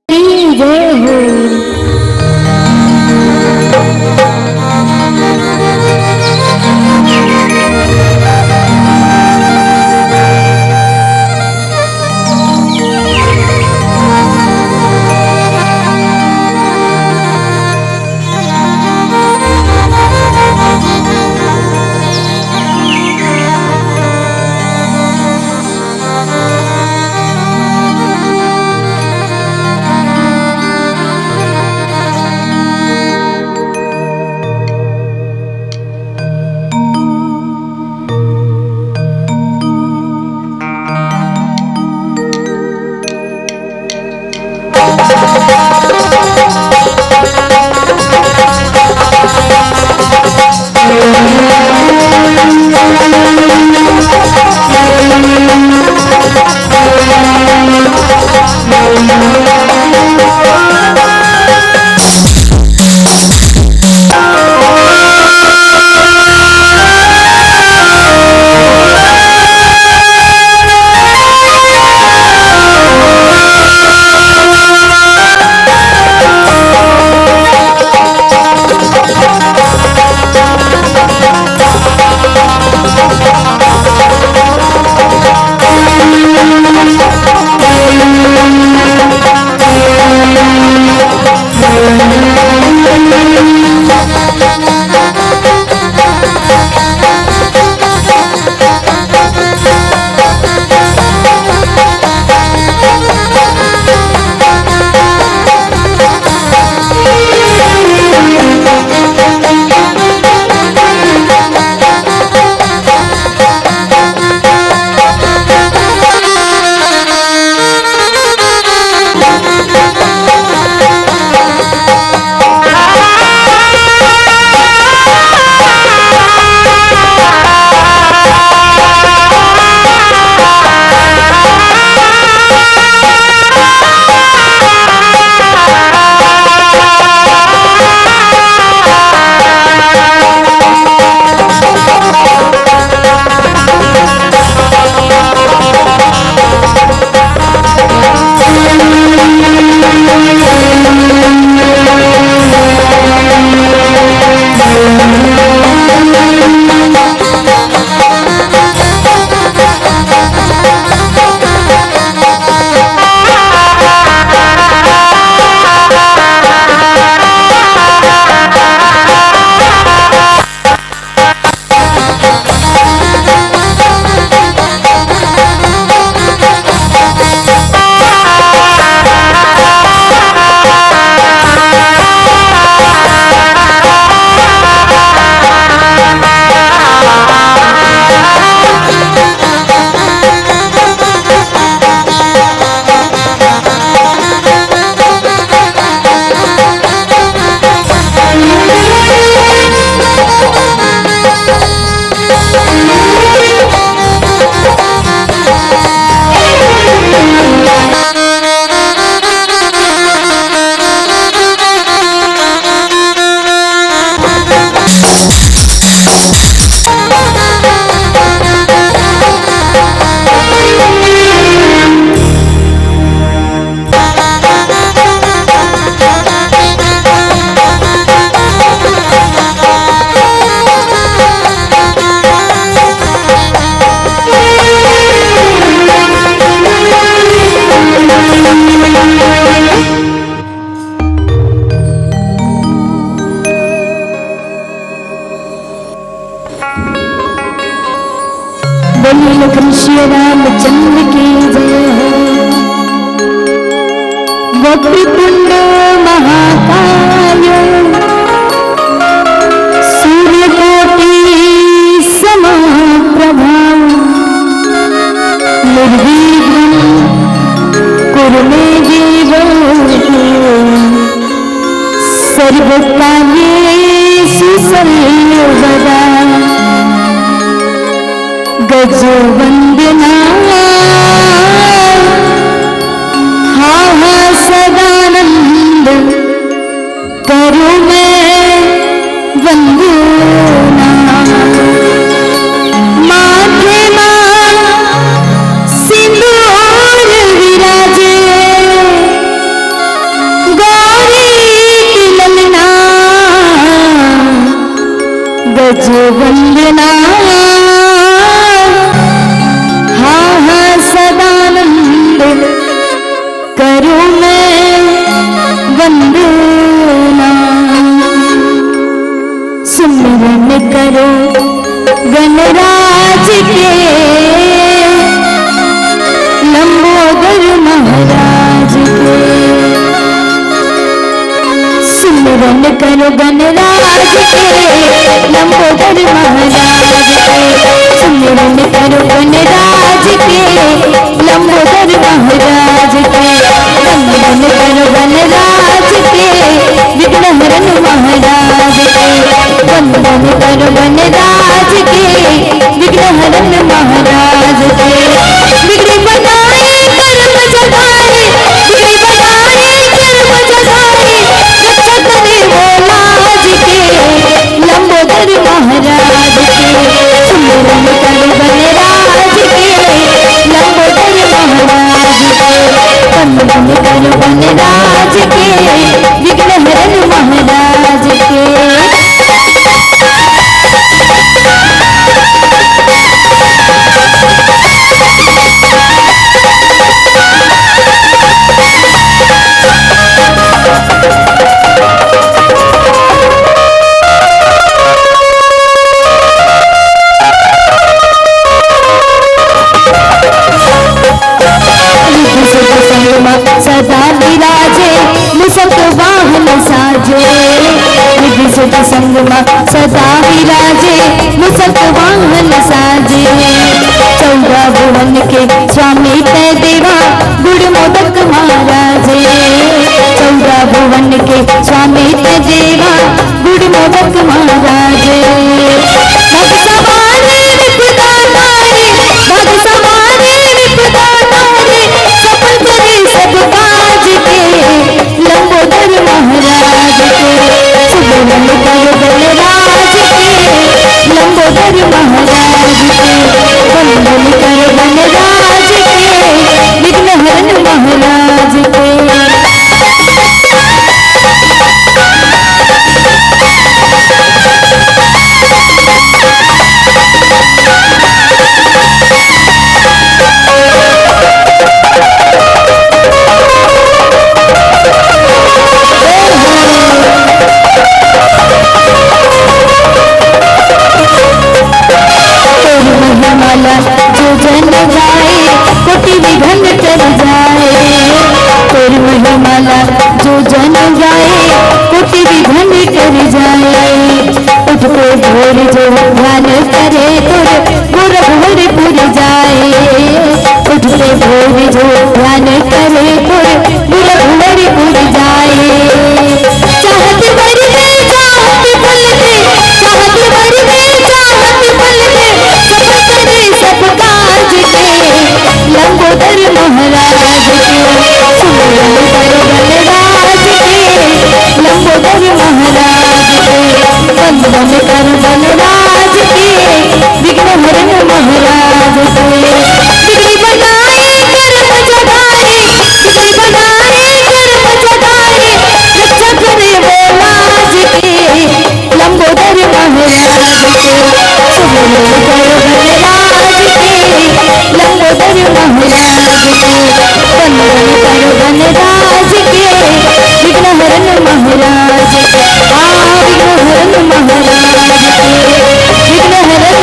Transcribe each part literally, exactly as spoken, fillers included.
की जय हो। बोलिए कृष्ण रामचंद्र की जय हो। वक्रतुंड महाकाय सूर्यकोटि समप्रभा निर्विघ्नं कुरु मे देव सर्वकार्येषु सर्वदा। गजवंदना हा हा सदानंद करूं मैं वंदना। माथे मा करो गणराज के, लंबोदर महाराज के। सुमिरन करो गणराज के, लंबोदर महाराज के। वंदन करो गणराज के, विघ्नहरण महाराज के। वंदन करो गणराज के, विघ्नहरण महाराज के। बिगड़ी बनाए कर्म जगाए, बिगड़ी बनाए कर्म जगाए, रक्षा करे वो लाज के। लंबोदर महाराज के, सुमिरन करो गणराज के। लंबोदर महाराज के, वंदन करो गणराज के, विघ्नहरण महाराज के। रिद्धि सिद्धि संग मा सदा विराजे, मूसक वाहन साजे। रिद्धि सिद्धि संग मा सदा विराजे, मूसक वाहन साजे। चौदह भुवन के स्वामी तैं देवा, गुण मोदक महाराजे। चौदह भुवन के स्वामी तैं देवा, गुण मोदक महाराजे। भग सवारे विपदा टारे, भग सवारे विपदा टारे, सफल करे सब काज के। लंबोदर महाराज के, सुमिरन करो गणराज के। लंबोदर महाराज के, वंदन करो गणराज के, विघ्नहरण महाराज के। तोर महिमाला जो जन गाए, कोटि विघ्न टरि जाए। तोर महिमाला जो जन गाए, कोटि विघ्न टरि जाए। उठते भोर जो ध्यान करे तोर, वो रघुवर पुर जाए। उठते भोर जो ध्यान करे तोर, वो रघुवर पुर जाए। चाहत वर में चाहत फल दे, चाहत वर में चाहत फल दे, सफल करे सब काज के। लंबोदर महाराज के, सुमिरन करो गणराज के। लंबोदर महाराज के, वंदन करो गणराज के, विघ्नहरण महाराज के। बिगड़ी बनाए कर्म जगाए, बिगड़ी बनाए कर्म जगाए, रक्षा करे वो लाज के। लंबोदर महाराज के, सुमिरन करो गणराज के। लंबोदर महाराज के, वंदन करो गणराज के, विघ्नहरण महाराज के। आ, विघ्नहरण महाराज के, विघ्नहरण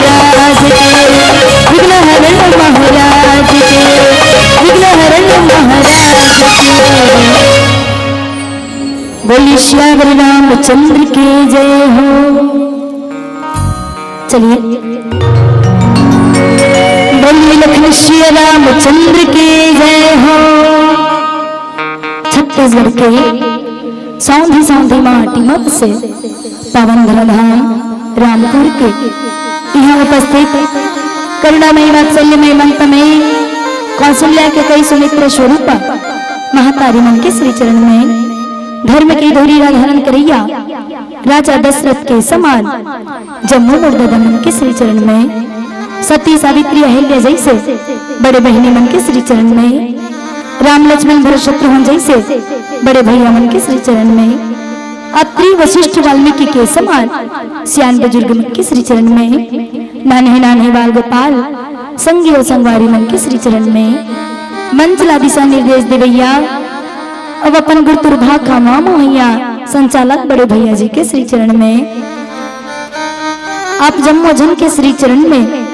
महाराज के, विघ्नहरण महाराज के, विघ्नहरण महाराज के। बोलिए सियावर रामचंद्र के जय हो। चलिए, बोलिए लखन सिया रामचंद्र के जय हो। छत्तीसगढ़ के सौंधी सौंधी माटी म बसे पावन धरा धाम रामपुर के इहाँ उपस्थित करुणामय वात्सल्यमय मंतमय कौशल्या के कई सुमित्र स्वरूपा महतारी मन के श्री चरण में धर्म के धुरी ला धारण करइया राजा दशरथ के समान जम्मो मोर ददा मन के श्री चरण में, सती सावित्री अहिल्या जइसे बड़े बहिनी मन के श्री चरण में, राम लक्ष्मण भरत शत्रुघ्न जइसे बड़े भइया मन के श्री चरण में, अत्रि वशिष्ठ वाल्मीकि के समान सियान बुजुर्ग मन के श्री चरण में, नान्हे नान्हे बाल गोपाल संगी अउ संगवारी मन के श्री चरण में, मंच ला दिशा निर्देश देवइया अब अपन गुरतुर भाखा मा मोहइया संचालक बड़े भइया जी के श्री चरण में, आप जम्मो झन के श्री चरण में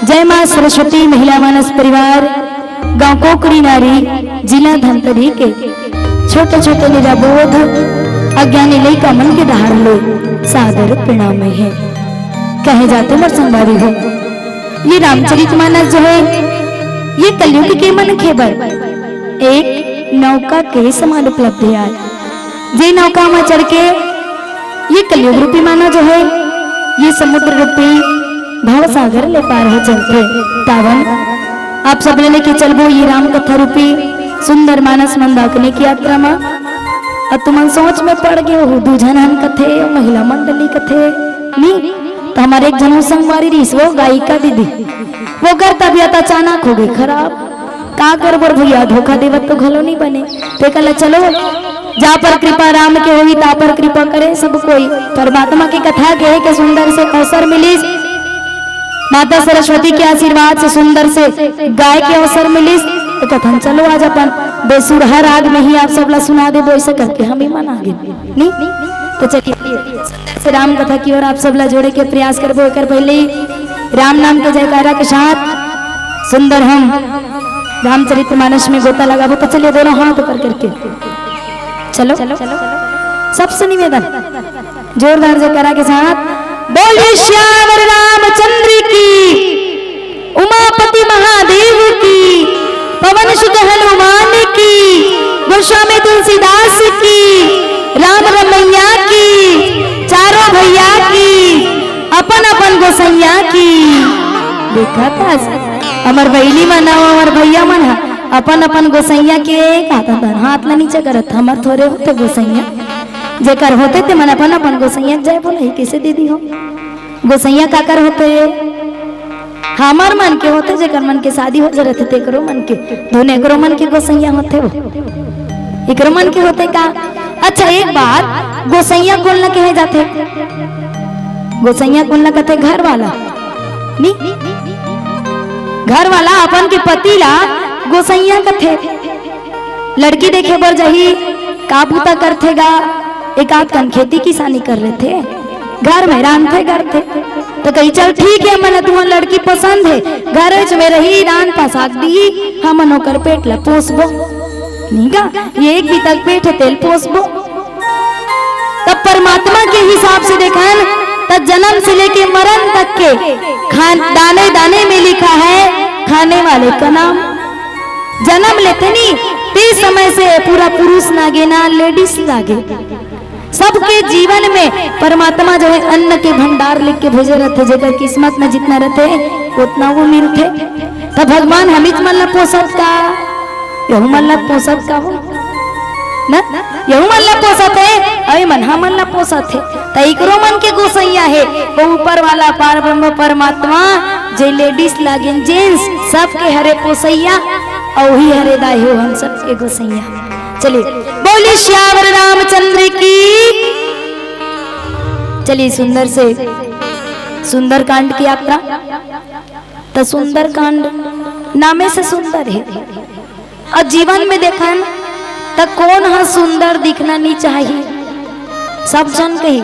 जय माँ सरस्वती महिला मानस परिवार, गांव कोकड़ी नारी, जिला धमतरी के छोटे छोटे निराबोध अज्ञानी लइका मन के डहार ले सादर प्रणाम हे। कहे जाथे मोर संगवारी हो, ये रामचरित मानस जो हे, ये कलयुग के मनखे बर एक नौका के समान उपलब्ध आय। जे नौका म चढ़ के ये कलयुग रूपी मानव जो हे, ये समुद्र रूपी भव सागर ले पार हो चलथे। तावन आप सब ले लेके चलबो ये राम कथा रूपी सुंदर मानस मंदाकिनी के यात्रा म। अउ तुमन सोच में पड़ गे हो, दू झन हन कथे, महिला मंडली कथे, नी? त हमर एक झन संगवारी रहिस, वो गायिका दीदी, वोकर तबीयत अचानक हो गे खराब। का करबो भैया, धोखा देवत तो घलो नी बने। ते कहला, चलो, जा पर कृपा राम के होई, ता पर कृपा करे सब कोई। परमात्मा के कथा कहे के सुंदर से अवसर मिलिस, माता सरस्वती के आशीर्वाद से सुंदर से गाय के अवसर मिलिस। तो कथन, चलो आज अपन बेसुरहा राग में ही आप सबला सुना देबो, ऐसा करके हम ही मन आगे, नी? तो चलिए, सुंदर से राम कथा की ओर आप सबला जोड़े के प्रयास करबो। एकर पहले ही राम नाम के जयकारा के साथ सुंदर हम रामचरित मानस में गोता लगाबो। तो चलिए, दोनों हाथ ऊपर करके चलो, सबसे निवेदन, जोरदार जयकारा के साथ, बोलिए सियावर रामचंद्र की, उमापति महादेव की, पवन सुत हनुमान की, गोस्वामी तुलसीदास की, राम रमैया की, चारों भैया की, अपन अपन गोसैया की। देखा था हमर बहिनी मन अउ हमर भैया मन ह अपन अपन गोसैया के कहत हन, हाथ ला नीचे करत, हमर थोरे होते गोसैया, जेकर होते ते मन अपन अपन गोसैया के जय बोलही। कइसे दीदी हो, गोसैया काकर होते? हमर मन के होते, जेकर मन के शादी हो जाथे तेकरो मन के, धुन एकरो मन के गोसैया होते हो, एकरो मन के होते का? अच्छा, एक बात, गोसैया कोन ला कहे जाथे? गोसैया कोन ला कथे? घर वाला, नी? घर वाला अपन के पति ला गोसैया कथे। लड़की देखे बर जाही, का बूता करथे गा? एक आध कन खेती किसानी कर लेथे, घर में रांधथे करथे। तो कही, चल ठीक हे, मन तुमन लड़की पसंद हे, घर में रही, रांध पसाक दी, हमन ओकर पेट ला पोसबो। नी गा, ये एक बीता के पेट हे, तेल पोसबो। तब परमात्मा के हिसाब से देखन, तब जन्म से लेके मरण तक के खान, दाने दाने में लिखा है खाने वाले का नाम। जन्म लेते नी, ते समय से पूरा पुरुष लागे ना, लेडीज लागे। सबके जीवन में परमात्मा जो है अन्न के भंडार लिख के भेजे रहते, जेकर किस्मत में जितना रहते उतना वो मिलते। तब भगवान हमीच मन ला पोसत का, यहू मन ला पोसत का हो ना, यहू मन ला पोसत हे, अउ मन हमन ला पोसत हे। त इकरो मन के गोसैया हे वो ऊपर वाला पार ब्रह्म परमात्मा, जे लेडीज लागिन जेंट्स सबके हरे पोसैया, अउ ही हरे दाई हो हम सबके गोसैया। चलिए, बोली सियावर रामचंद्र की। चलिए, सुंदर से सुंदरकांड की यात्रा। त सुंदरकांड नामे से सुंदर हे, अउ जीवन में देखन त कोन ह सुंदर दिखना नी चाही। सब झन कही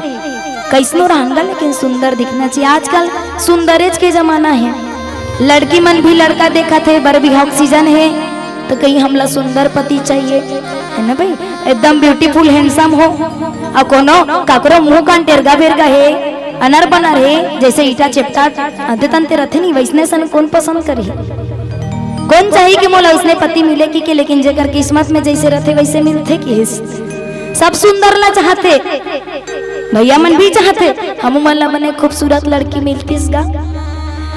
कइसनो रहन गा, लेकिन सुंदर दिखना चाहिए। आजकल सुंदरेच के जमाना हे, लड़की मन भी लड़का देखत हे, बर भी ऑक्सीजन हे, त कही हमला सुंदर पति चाहिए, है ना भाई, एकदम ब्यूटीफुल हैंडसम हो, अउ कोनो काकरो मुंह कान टेरगा बेरगा हे, अनर बनर हे, जैसे ईटा चेपटा अंते तंते रथे नी, वैसने सन कोन पसंद करही? कोन चाही कि मोला उसने पति मिले कि के, लेकिन जेकर किस्मत में जैसे रथे वैसे मिलथे कि हिस। सब सुंदर ला चाहथे, भैया मन भी चाहथे, हमू मन ला बने खूबसूरत लड़की मिलतिस गा,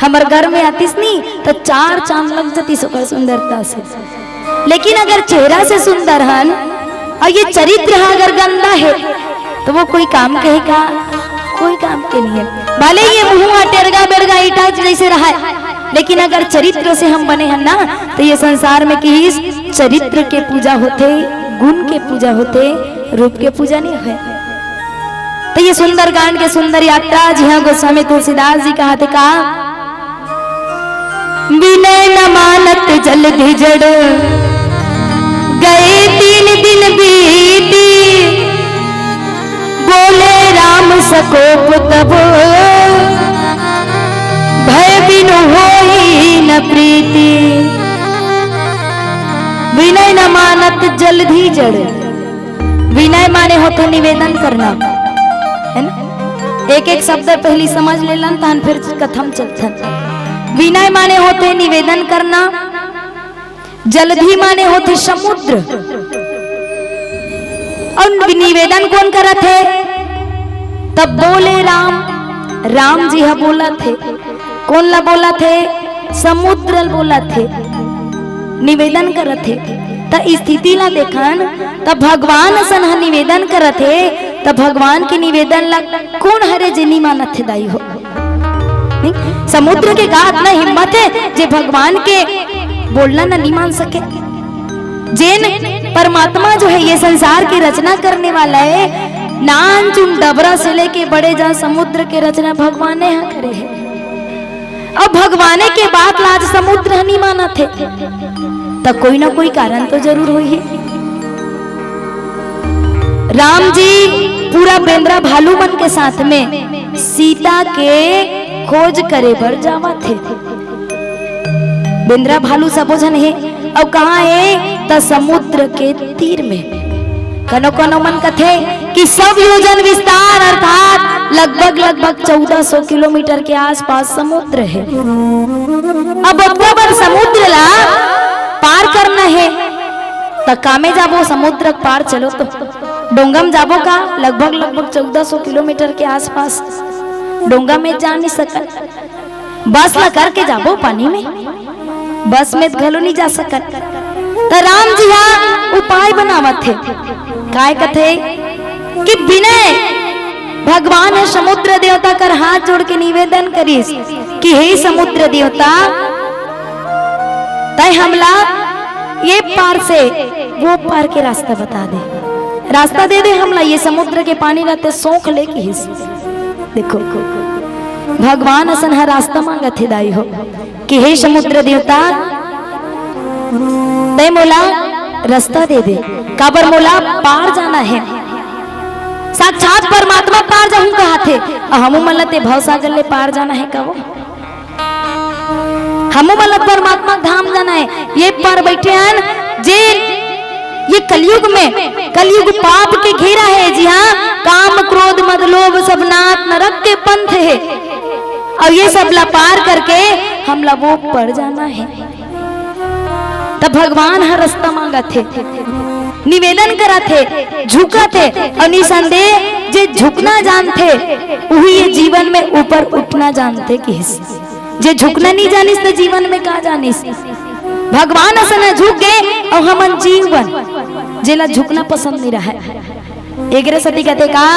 हमर घर में आतिस नी त चार चांद लग जतिस ओकर सुंदरता से। लेकिन अगर चेहरा से सुंदर हन अउ ये चरित्र ह अगर गंदा हे त वो कोई काम के हे का? कोई काम के नहीं हे। भले ये मुंह ह टेरगा बेरगा ईटा जैसे रहय, लेकिन अगर चरित्र से हम बने हन ना, त ये संसार में किहिस चरित्र के पूजा होथे, गुण के पूजा होथे, रूप के पूजा नहीं होय। त ये सुंदरकांड के सुंदर यात्रा जिहां गोस्वामी तुलसीदास जी कहत हे का, विनय न मानत जलधि जड़, गए तीन दिन बीती, बोले राम सकोप तब, भय बिनु होई न प्रीति। विनय न मानत जलधि जड़, विनय माने होथे निवेदन करना, है ना? एक एक शब्द पहली समझ लेलन, तहन फिर कथा म चलथन। विनय माने होथे निवेदन करना, जलधि माने होथे समुद्र। अउ निवेदन कोन करत हे? तब बोले राम, राम जी ह बोलत हे। कोन ला बोलत हे? समुद्र ल बोलत हे, निवेदन करत हे। त स्थिति ला देखन, त भगवान असन ह निवेदन करत हे, त भगवान के निवेदन ला कोन हरे जे नी मानत हे दाई हो? नहीं? समुद्र के का अतना हिम्मत हे जे भगवान के बोलना न नी मान सके? जेन परमात्मा जो है, ये संसार की रचना करने वाला है, नानचुन डबरा से लेके बड़े जा समुद्र के रचना भगवाने ह करे हे। अब भगवाने के बात ला आज समुद्र ह नी मानत हे, त कोई ना कोई कारण तो जरूर होही। राम जी पूरा बेंदरा भालू मन के साथ में सीता के खोज करे बर जावत हे। बेंदरा भालू सबो झन हे, अउ कहाँ हे? त समुद्र के तीर में। कनो कनो मन कथे कि सौ योजन विस्तार अर्थात लगभग लगभग चौदह सौ किलोमीटर के आसपास समुद्र हे। अब ओतका बड़ समुद्र ला पार करना हे, त कामे जाबो समुद्र के पार? चलो तो डोंगा में जाबो का? लगभग लगभग चौदह सौ किलोमीटर के आसपास डोंगा में जा नहीं सकत। बस ला करके जाबो पानी में, बस में घलो नहीं जा सकत। त राम जी हा उपाय बनावत हे, काय कथे कि विनय भगवान ह समुद्र देवता कर हाथ जोड़ के निवेदन करिस कि हे समुद्र देवता, तय हमला ये पार से वो पार के रास्ता बता दे, रास्ता दे दे हमला, ये समुद्र के पानी ला ते सोख ले किहिस। देखो, भगवान असन ह रास्ता मांगत हे दाई हो कि हे समुद्र देवता, तय मोला रास्ता दे दे, काबर मोला पार जाना हे। साक्षात परमात्मा पार जाहूं कहाथे, अउ हमू मन ला ते भवसागर ले पार जाना हे का वो? हमू मन ला परमात्मा धाम जाना हे। ये पार बैठे हन जे ये कलयुग में, कलयुग पाप के घेरा हे जी हाँ, काम क्रोध मद लोभ सब नाथ नरक के पंथ हे। अउ ये सब ला पार करके हमला वो पार जाना हे। त भगवान ह रास्ता मांगत हे, निवेदन करत हे, झुकत हे, अउ निसंदेह जे झुकना जानथे, उही ये जीवन में ऊपर उठना जानथे किहिस। जे झुकना नहीं जानिस त जीवन में का जानिस? भगवान असन झुक गे अउ हमन जीवन जेला झुकना पसंद नहीं रहे। एकरे सेती कथे का,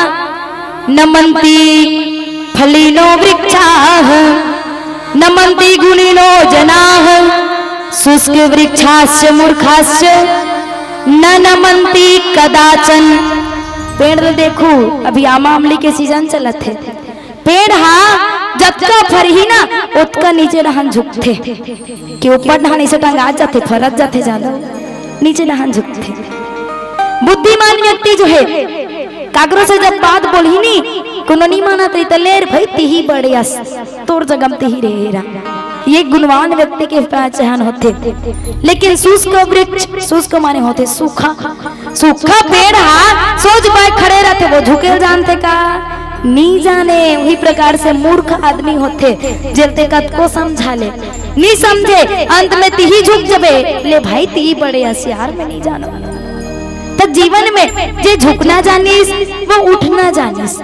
नमंती फलिनो वृक्षाः, नमंती गुणिनो जनाः, शुष्क वृक्षाश्च मूर्खाश्च, न नमंती कदाचन। पेड़ ल देखू, अभी आमा आमली के सीजन चलत हे। पेड़ हा जतका फरही ना, ओतका नीचे डहान झुकथे, कि ऊपर डहान ऐसे टंगा जाथे, फरत जाथे ज्यादा, नीचे डहान झुकथे। बुद्धिमान व्यक्ति जो हे, काकरो से जब बात बोलही नी, कोनो नी मानत रही, त ले रे भाई, तिही बड़े अस, तोर जगह म तिही रहे रा। ये गुणवान व्यक्ति के पहचान होथे। लेकिन शुष्क वृक्ष, शुष्क माने होथे सूखा, सूखा पेड़ हा सोझ पाय खड़े रहिथे, वो झुकेल जानथे का? नी जाने। उही प्रकार से मूर्ख आदमी होथे, जेल ते कतको समझा ले, नी समझे, अंत में तिही झुक जबे। ले भाई, तिही बड़े अस यार, मैं नी जानों। त जीवन में जे झुकना जानिस, वो उठना जानिस।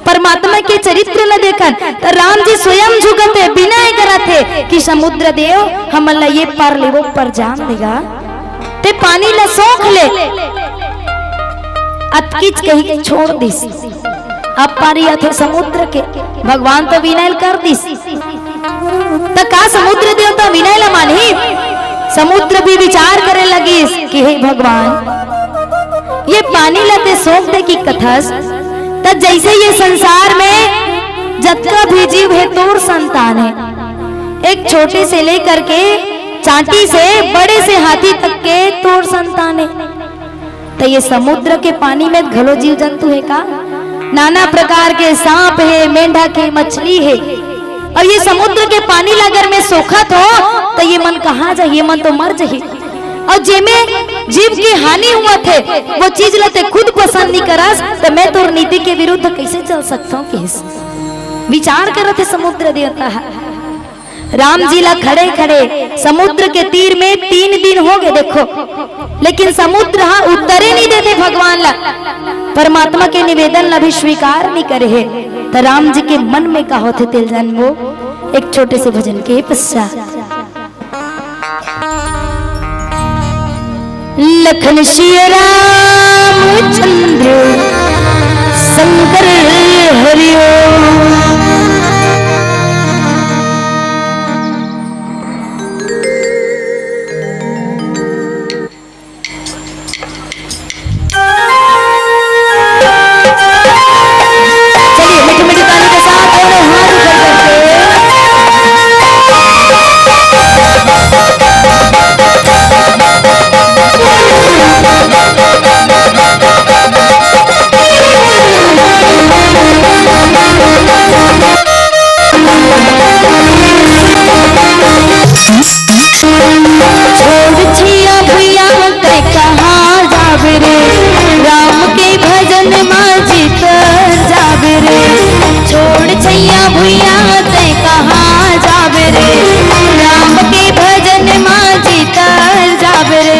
परमात्मा के चरित्र ल देखन, त राम जी स्वयं झुकत हे, विनय करत हे कि समुद्र देव, हमन ला ये पार ले वो पार जान दे गा, ते पानी ला सोख ले। अतकिच कही के छोड़ दिस। अब पारी आथे समुद्र के, भगवान तो विनय कर दिस। त का समुद्र देवता विनय ला मानही? समुद्र भी विचार करे लगिस कि हे भगवान, ये पानी ला ते सोख दे कि कथस, त जैसे ये संसार में जतका भी जीव हे, तोर संतान हे। एक छोटे से लेकर के चांटी से बड़े से हाथी तक के तोर संतान हे। त ये समुद्र के पानी में घलो जीव जंतु हे का? नाना प्रकार के सांप हे, मेंढक हे, मछली हे। अउ ये समुद्र के पानी ला अगर मैं सोखत हों, त ये मन कहाँ जाही? ये मन तो मर जाही। अउ जेमे जीव के हानि होवत हे, वो चीज ला ते खुद पसंद नइ करस, त मैं तोर नीति के विरुद्ध कइसे चल सकथंव? कहिस। विचार करत हे समुद्र देवता ह। राम जी ला खड़े खड़े समुद्र के तीर में तीन दिन हो गे, देखो, लेकिन समुद्र ह उत्तरे नइ देत हे भगवान ला। परमात्मा के निवेदन ला भी स्वीकार नइ करे हे। त राम जी के मन में का होथे तेला जानबो एक छोटे से भजन के पश्चात। लखन सिया रामचंद्र शंकर हरिओम। चलिए, मीठी मीठी ताली के साथ दोनों हाथ ऊपर करके। छोड़ छिया भुइया तैं कहाँ जाबे रे, राम के भजन मा जी तर जाबे रे। छोड़ छिया भुइया तैं कहाँ जाबे रे, राम के भजन मा जी तर जाबे रे।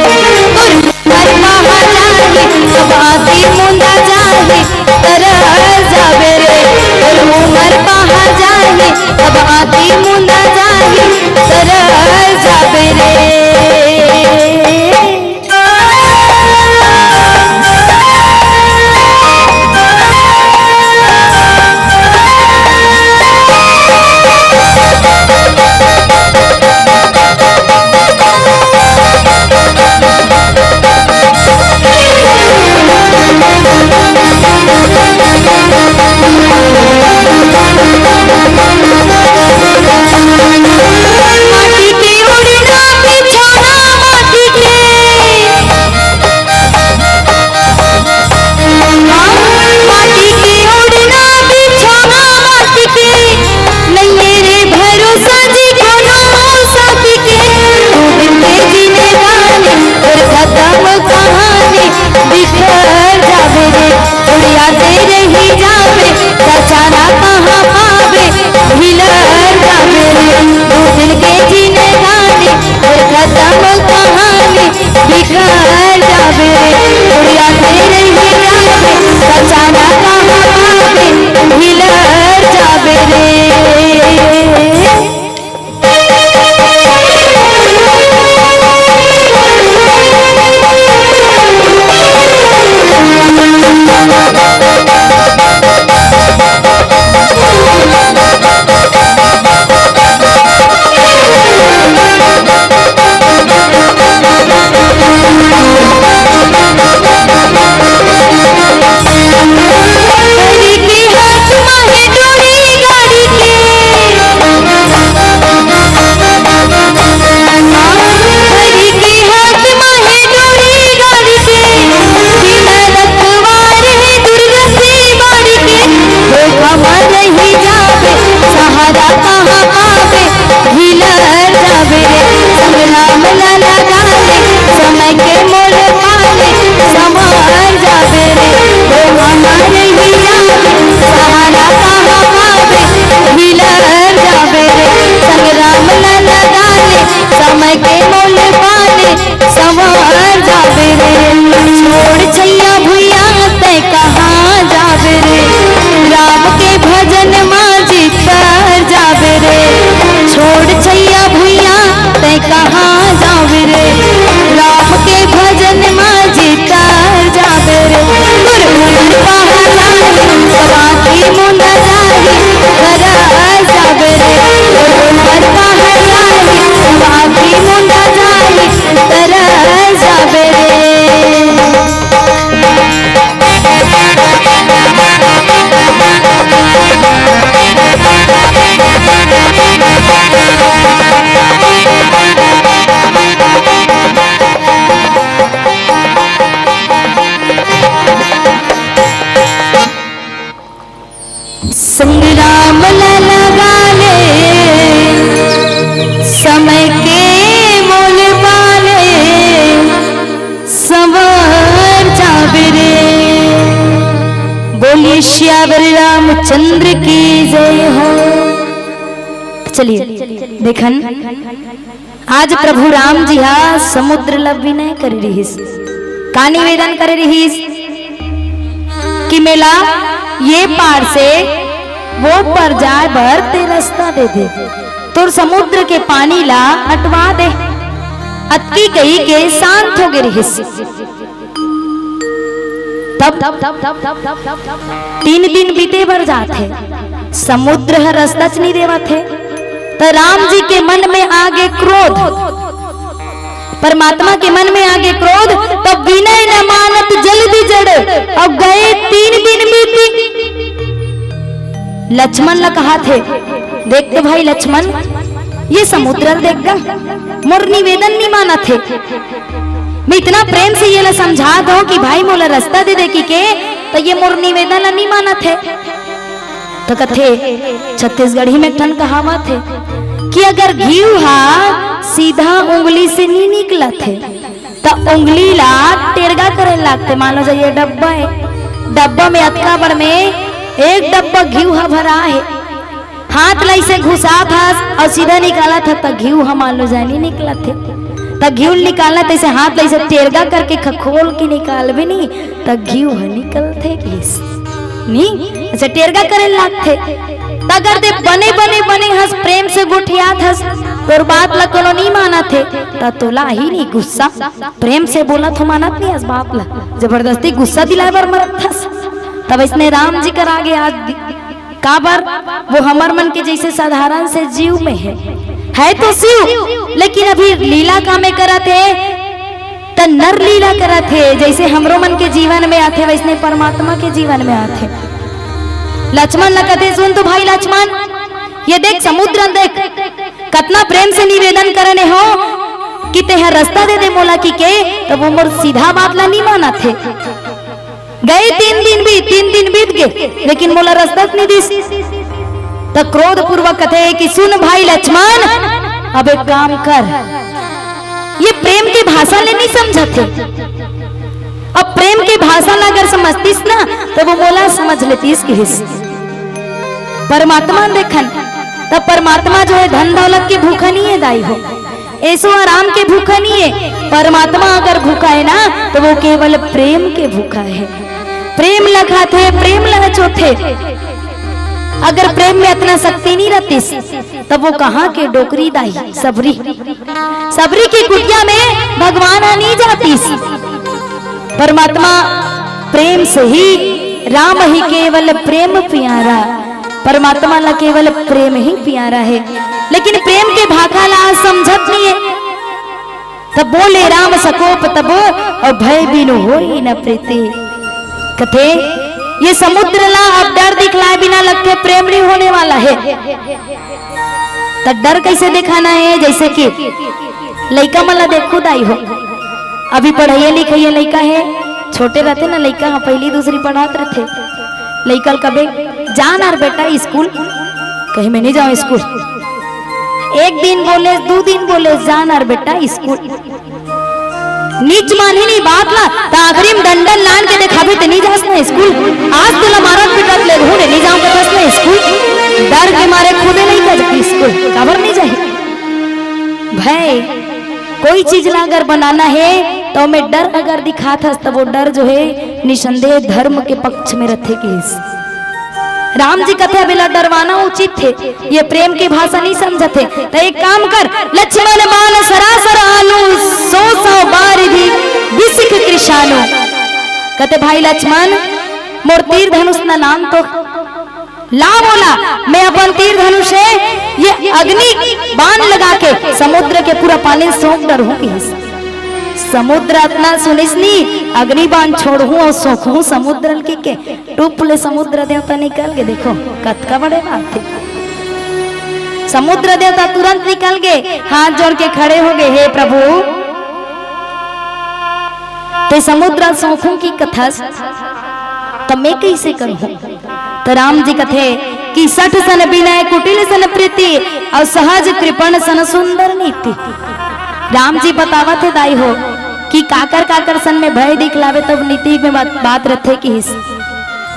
उमर पहा जाही, अब आँखी मुंदा जाही, तरस जाबे रे। तोर उमर पहा जाही, अब आँखी मुंदा जाही, तरस जाबे रे। माटी के ओढ़ना बिछौना माटी के, हाँ, माटी के ओढ़ना बिछौना माटी के, नइये रे भरोसा जी कोनो साथी के। दू दिन के जिंदगानी तोर खतम कहानी, बिखर जाबे रे, उड़ियाते रहि जाबे, पहचाना कहाँ पाबे, हिलर जाबे रे। दू दिन के जिंदगानी तोर खतम कहानी, बिखर जाबे रे, उड़ियाते रहि जाबे, पहचाना कहाँ पाबे, हिलर जाबे रे। चंद्र की जय हो। चलिए, देखन, आज प्रभु राम जी हा समुद्र ला विनय करे रिहिस। का निवेदन करे रिहिस कि मेला ये पार से वो पार जाए बर ते रस्ता दे दे, तोर समुद्र के पानी ला हटवा दे। अतकी कही के शांत हो गे रिहिस। तब तीन दिन बीते बर जात हे, समुद्र ह रस्ता च नइ देवत हे। त राम जी के मन में आगे क्रोध, परमात्मा के मन में आगे क्रोध, त विनय न मानत जल भी जड़, अउ गए तीन दिन बीती। लक्ष्मण ला कहाथे, देख तो भाई लक्ष्मण, ये समुद्र देख गा, मोर निवेदन नइ मानत हे। मैं इतना प्रेम से ये ला समझात हंव कि भाई मोला रस्ता दे दे कहिके, त ये मोर निवेदन ला नइ मानत हे। त कथे, छत्तीसगढ़ी में एक ठन कहावत हे कि अगर घीव हा सीधा उंगली से नइ निकलत हे, त उंगली ला टेरगा करे लागथे। मान लो, जइसे डब्बा हे, डब्बा में अतका बड़ में एक डब्बा घीव हा भरा हे, हाथ ला अइसे घुसात हस अउ सीधा निकालत हस, त घीव ह मान लो जानी निकलत हे। त घीव निकालत अइसे हाथ ला अइसे टेरगा करके खखोल के निकालबे नी, त घीव ह निकलथे कहिस। नी, अइसे टेरगा करे लागथे। त अगर ते बने, बने, बने हस, प्रेम से गोठियात हस, तोर बात ला कोनो नी मानत हे, त तोला आही नी गुस्सा। प्रेम से बोलत हंव, मानत नी हस बात ला, जबरदस्ती गुस्सा दिलाए बर मरत हस। तब अइसने राम जी कर आगे आज दि-, काबर वो हमर मन के जइसे साधारण से जीव में हे, हे तो शिव, लेकिन अभी लीला का में करत हे, त नर लीला करत हे। जइसे हमरो मन के जीवन में आथे, वइसने परमात्मा के जीवन में आथे। लक्ष्मण ला कथे, सुन तो भाई लक्ष्मण, ये देख समुद्र देख, कतना प्रेम से निवेदन करत हंव कि तेंह रस्ता दे दे मोला कहिके, त वो मोर सीधा बात ला नइ मानत हे। गए तीन दिन भी, तीन दिन बीत गे, लेकिन मोला रस्ता नइ दिस। त क्रोध पूर्वक कथे कि सुन भाई लक्ष्मण, अब एक काम कर, ये प्रेम के भाषा ला नइ समझत हे। अब प्रेम के भाषा ला अगर समझतिस ना, त वो मोला समझ लेतिस कहिस। परमात्मा देखन, त परमात्मा जो हे धन दौलत के भूखा नइ हे दाई हो, ऐसो आराम के भूखा नइ हे। परमात्मा अगर भूखा हे ना, त वो केवल प्रेम के भूखा हे। प्रेम ला खाथे, प्रेम ला चोथे। अगर प्रेम में अतना शक्ति नइ रहतिस, तब वो कहाँ के डोकरी दाई सबरी, सबरी के कुटिया में भगवान ह नइ जातिस। परमात्मा प्रेम से ही, राम ही केवल प्रेम प्यारा। परमात्मा ला केवल प्रेम ही प्यारा हे, लेकिन प्रेम के भाखा ला समझत नइ हे। तब बोले राम सकोप तब, अउ भय बिनु होई न प्रीति। कथे, ये समुद्र ला अब डर दिखलाए बिना लगथे प्रेम नइ होने वाला हे। त डर कइसे देखाना हे? जइसे कि लइका मन ला देखहू दाई हो, अभी पढ़इया लिखइया लइका हे, छोटे रहिथे ना लइका ह, पहली दूसरी पढ़त रहिथे, लइका ल कबे, "जा ना रे बेटा स्कूल।" कही, "मैं नइ जांव स्कूल।" एक दिन बोले, दू दिन बोले, "जा ना रे बेटा स्कूल।" नीच मानही नहीं बात ला, त आखिरी में डंडा लान के देखाबे, "ते नइ जास ना स्कूल, आज तोला मारत पिटत ले रहूं, नइ जांव कथस ना स्कूल।" डर के मारे खुदे नइ जाय स्कूल, काबर नइ जाही? भय, कोई चीज ला अगर बनाना हे, त ओमे डर अगर दिखात हस, त वो डर जो हे, निसंदेह धर्म के पक्ष में रथे कहिस। राम जी कथे, "अब एला डरवाना उचित हे, ये प्रेम के भाषा नइ समझत हे, त एक काम कर, लक्ष्मण बाण सरासर आलू, सौ सौ बारिधि बिसिख कृशानु।" कथे, "भाई लक्ष्मण, मोर तीर धनुष न लान तो ला बोला, मैं अपन तीर धनुष हे, ये अग्नि बाण लगा के समुद्र के पूरा पानी ल सोख डरहूं कहिस।" समुद्र अतना सुनिस नी, "अग्नि बाण छोड़हूं अउ सोखहूं समुद्र ल," कहिके टुप ले समुद्र देवता निकल गे। देखो, कतका बड़े बात हे। समुद्र देवता तुरंत निकल गे, हाथ जोड़ के खड़े हो गे, "हे प्रभु, ते समुद्र सोखहूं कथस, त मैं कइसे करहूं?" त राम जी कथे कि "सठ सन बिनय कुटिल सन प्रीति, अउ सहज कृपण सन सुंदर नीति।" राम जी बतावत हे दाई हो कि काकर काकर सन में भय दिखलावे, तब नीति में बात, बात रथे कहिस।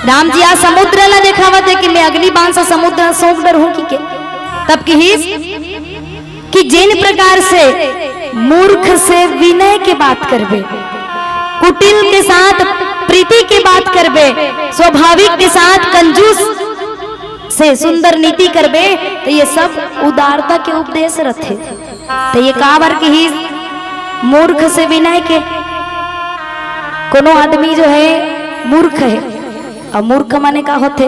राम जी आज समुद्र ला देखावत हे कि मैं अग्नि बाण से समुद्र ला सोख डरहूं कि के। तब किहिस कि जिन प्रकार से मूर्ख से विनय के बात करबे, कुटिल के साथ प्रीति के बात करबे, स्वाभाविक के साथ कंजूस से सुंदर नीति करबे, तो ये सब उदारता के उपदेश रथे। तो ये काबर किहिस मूर्ख से विनय के? कोनो आदमी जो है मूर्ख है, अउ मूर्ख माने का होथे?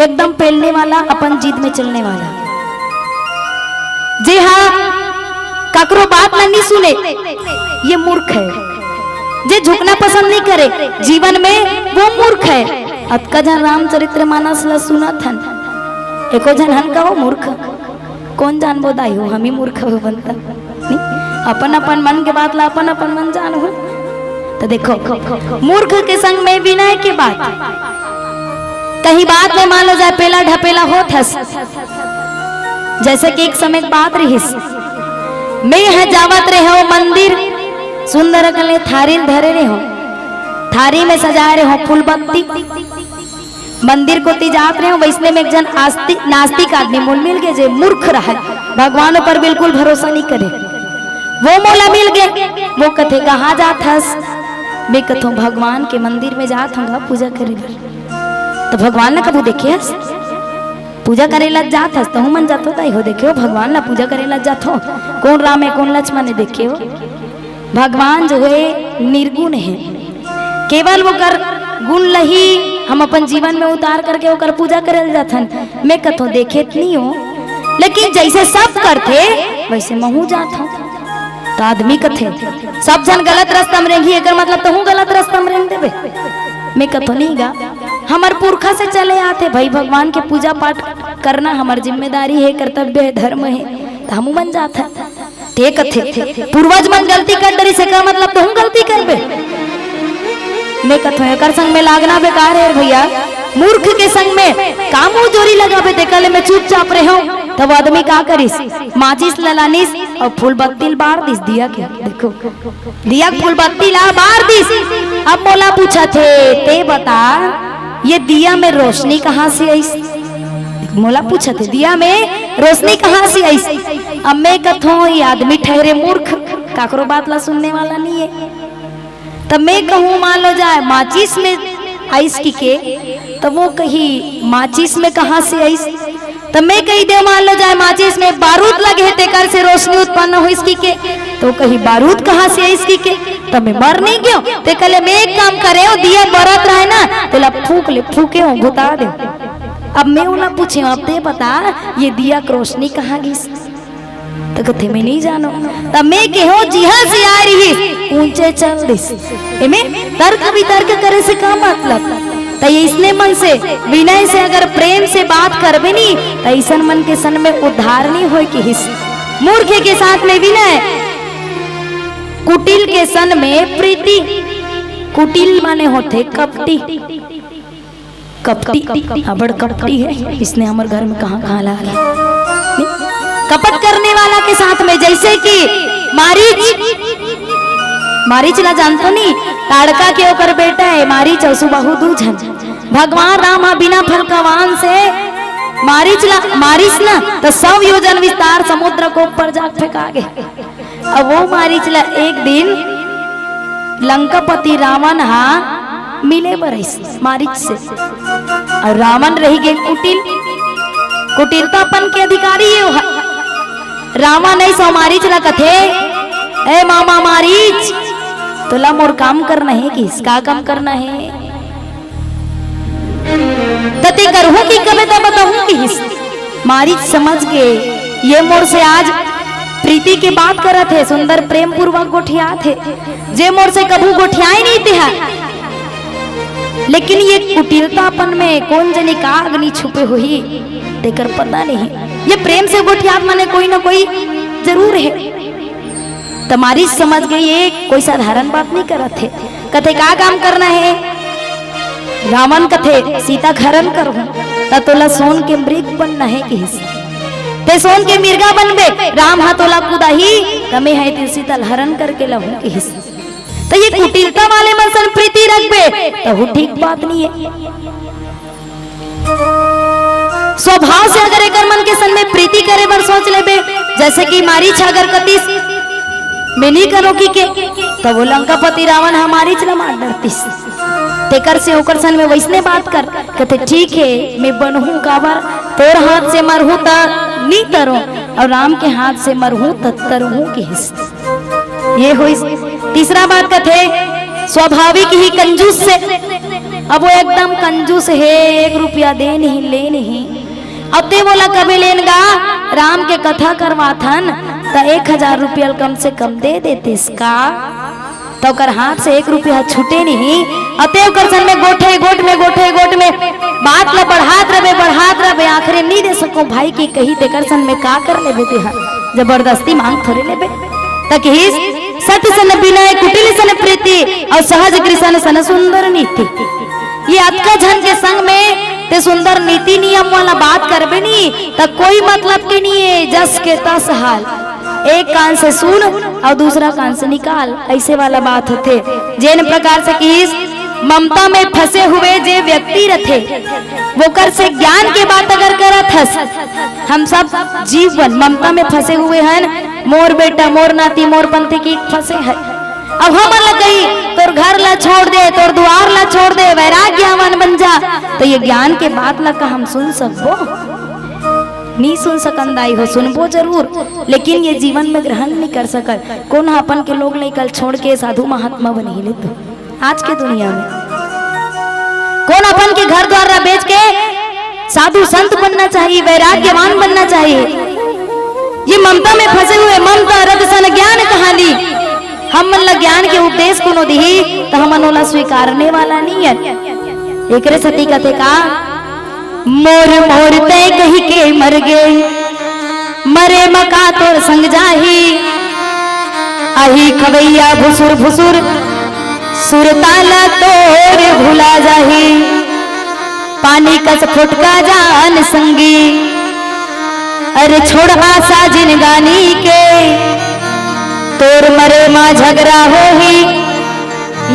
एकदम पेलने वाला, अपन जिद में चलने वाला, जे हा काकरो बात ला नहीं सुने, ये मूर्ख है। जे झुकना पसंद नहीं करे जीवन में, वो मूर्ख है। अतका झन रामचरित्र मानस ला सुनत हन, एको झन हन का हो मूर्ख? कोन जानबो दाई हो, हम ही मूर्ख हो बनता। नहीं? अपन अपन मन के बात ला अपन अपन मन जान हो। तो देखो, मूर्ख के संग में विनय के बात, कहीं बात में मान लो जाए पेला ढपेला होत हस। जैसे कि एक समय एक बात रहिस, मैं ह जावत रहे हो मंदिर, सुंदर अकन ले थारी ल धरे रहे हो, थारी में सजाए रहे हो फूल बत्ती, मंदिर कोती जात रहे हो, वैसने में एक झन आस्ति-, नास्तिक आदमी मोल मिल गए, जे मूर्ख रहे, भगवान ऊपर बिल्कुल भरोसा नहीं करे। वो मोला मिल गए, वो कथे, "कहाँ जात हस?" मैं कथों, "भगवान के मंदिर में जात हूँ गा पूजा करे बर।" तो भगवान ला कभू देखे हस? पूजा करे ला जात हस, तहूँ मन जाथो, ताई हो देखे हो, भगवान ला पूजा करे ला जाथो। कौन राम है, कौन लक्ष्मण है, देखे हो? भगवान जो है निर्गुण है, केवल ओकर गुण लही हम अपन जीवन में उतार करके ओकर पूजा करल जाथन। मैं कथों देखे त नहीं हो, लेकिन जैसे सब करथे वैसे महू जाथों। तो आदमी कथे सब झन गलत रास्ता में रेंगी, एकर मतलब तहूँ गलत रास्ता में रेंग देबे। मैं कथों नहीं गा, हमर पुरखा से चले आथे भाई, भगवान के पूजा पाठ करना हमर जिम्मेदारी है, कर्तव्य है, धर्म है, तो हमू मन जाथन। ते कथे, पूर्वज मन गलती कर डरिस, एकर मतलब तहूँ गलती करबे। मैं कथों, एकर संग में लागना बेकार है भैया। मूर्ख के संग में का मुंह जोरी लगाबे, तेकर ले मैं चुपचाप रहे हूँ। तब आदमी का करिस, माचिस ला लानिस अउ फूल बत्ती ला बार दिस दिया के। देखो, दिया के फूल बत्ती ला बार दिस। अब मोला पूछत हे, ते बता, ये दिया में रोशनी कहाँ से आइस? मोला पूछत हे, दिया में रोशनी कहाँ से आइस? अब मैं कथों, ये आदमी ठहरे मूर्ख, काकरो बात ला सुनने वाला नहीं है। तब मैं कहूँ, मान लो जाए माचिस में आइस की के, तब वो कही, माचिस में कहाँ से आइस? तब मैं कही दे, मान लो जाए माचिस में बारूद लगे है, तेकर से रोशनी उत्पन्न होइस की के, तो कही, बारूद कहाँ से आइस की के? तब मैं मर नहीं गयो। ते कहले, मैं एक काम करे, वो दिया बरत रहे ना, तेला फूक ले, फूके हो, बुता दे। अब मैं ओला पूछे, अब ते बता, ये दिया के रोशनी कहाँ गिस? तो कथे, मैं नहीं जानो। तब मैं कहो, जिहा से आ रही, ऊंचे चल दिस। एमे तर्क वितर्क करे से का मतलब? तो ये इसने मन से, विनय से, अगर प्रेम से बात करबे नहीं, तो ऐसन मन के सन में उद्धार नहीं होए किहिस। मूर्ख के साथ में विनय, कुटिल के सन में प्रीति। कुटिल माने होथे कपटी। कपटी, अबड़ कपटी है, इसने हमर घर में कहाँ कहाँ ला गया। कपट करने वाला के साथ में, जैसे कि मारीच, मारीच ला जानतो नहीं, ताड़का के ओकर बेटा है मारीच, अउ सुबाहु दू झन। भगवान राम हा बिना फल का वाहन से मारीच ला मारिस ना, तो सौ योजन विस्तार समुद्र को ऊपर जाके फेंका गए। अब वो मारीच ला एक दिन लंकापति रावण हा मिले बर आइस मारीच से। अउ रावण रही गे कुटिल, कुटिल तो अपन के अधिकारी ये हा। रावण ऐसा मारीच ला कथे, "ए मामा मारीच, तोला मोर काम करना है किहिस, का काम करना है?" त ते करहूं कि कबे त बताहूं किहिस। मारीच समझ गे, ये मोर से आज प्रीति के बात करत हे, सुंदर प्रेम पूर्वक गोठियात हे, जे मोर से कभू गोठियाए नहीं ते हा। लेकिन ये कुटिलतापन में कोन जनी का अग्नि छुपे होही, तेकर पता नहीं। ये प्रेम से गोठियात माने कोई ना कोई जरूर है। त मारीच समझ गे, ये कोई साधारण बात नहीं करत हे। कथे, "का काम करना है?" रावण कथे, "सीता के हरण करहूं।" "त तोला सोन के मृग बनना है," किहिस। "ते सोन के मिर्गा बनबे, राम हा तोला कुदाही, त मैं हा तेन सीता ल हरण करके लहूं," किहिस। त ये कुटिलता वाले मन सन प्रीति रखबे, तहू ठीक बात नहीं है। स्वभाव से अगर एकर मन के सन में प्रीति करे बर सोच लेबे, जैसे कि मारीच अगर कतिस, "मैं नी करों" कहिके, तब वो लंकापति रावण ह मारीच ला मार डरतिस। तेकर से ओकर सन में वैसने बात कर, कथे, "ठीक हे, मैं बनहूं, काबर तोर हाथ से मरहूं त नी तरों, अउ राम के हाथ से मरहूं त तरहूं" किहिस। ये होइस। तीसरा बात कथे, स्वाभाविक ही कंजूस से, अब वो एकदम कंजूस हे, एक रुपया दे नहीं, ले नहीं। अब ते मोला कबे लेन गा, राम के कथा करवाथन, त एक हजार रुपया कम से कम दे देतिस का? त ओकर हाथ से एक रुपया छूटे नहीं। अते ओकर सन में गोठे गोठ में, गोठे गोठ में बात ल बढ़ात रहे, बढ़ात रहे, आखिरी नी दे सको भाई की कही, तेकर सन में का कर लेबे तेहा, जबरदस्ती मांग थोड़े लेबे। त किहिस, "सत सन बिनय कुटिल सन प्रीति, अउ सहज कृषन सन सुंदर नीति।" ये अतका झन के संग में ते सुंदर नीति नियम वाला बात करबे नी, त कोई मतलब के नी हे, जस के तस हाल। एक कान से सुन अउ दूसरा कान से निकाल, ऐसे वाला बात होथे। जेन प्रकार से किहिस, ममता में फंसे हुए जे व्यक्ति रथे, वोकर से ज्ञान के बात अगर करत हस, हम सब जीवन ममता में फंसे हुए हन, मोर बेटा, मोर नाती, मोर पंथी की फंसे है। अब हमन ला कही, "तोर घर ला छोड़ दे, तोर दुआर ला छोड़ दे, वैराग्यवान बन जा," तो ये ज्ञान के बात ला का हम सुन सकबो? नी सुन सकन दाई हो, सुनबो जरूर, लेकिन ये जीवन में ग्रहण नी कर सकन। कोन ह अपन के लोग लइका ल छोड़ के साधु महात्मा बनही ले तो? आज के दुनिया में कोन अपन के घर द्वार ला बेच के साधु संत बनना चाहिए, वैराग्यवान बनना चाहिए? ये ममता में फंसे हुए, ममता रत सन ज्ञान कहानी। हमन ला ज्ञान के उपदेश कोनो दिही, त हमन ओला स्वीकारने वाला नी हन। एकरे सेती कथे का, "मोर मोर तैं कहि के मर गे, मरे म का तोर संग जाही। अही खवैया भुसुर भुसुर, सुरता ला तोर भुला जाही। पानी कस फुटका जान संगी, अरे छोड़ आशा जिनगानी के। तोर मरे म झगड़ा होही,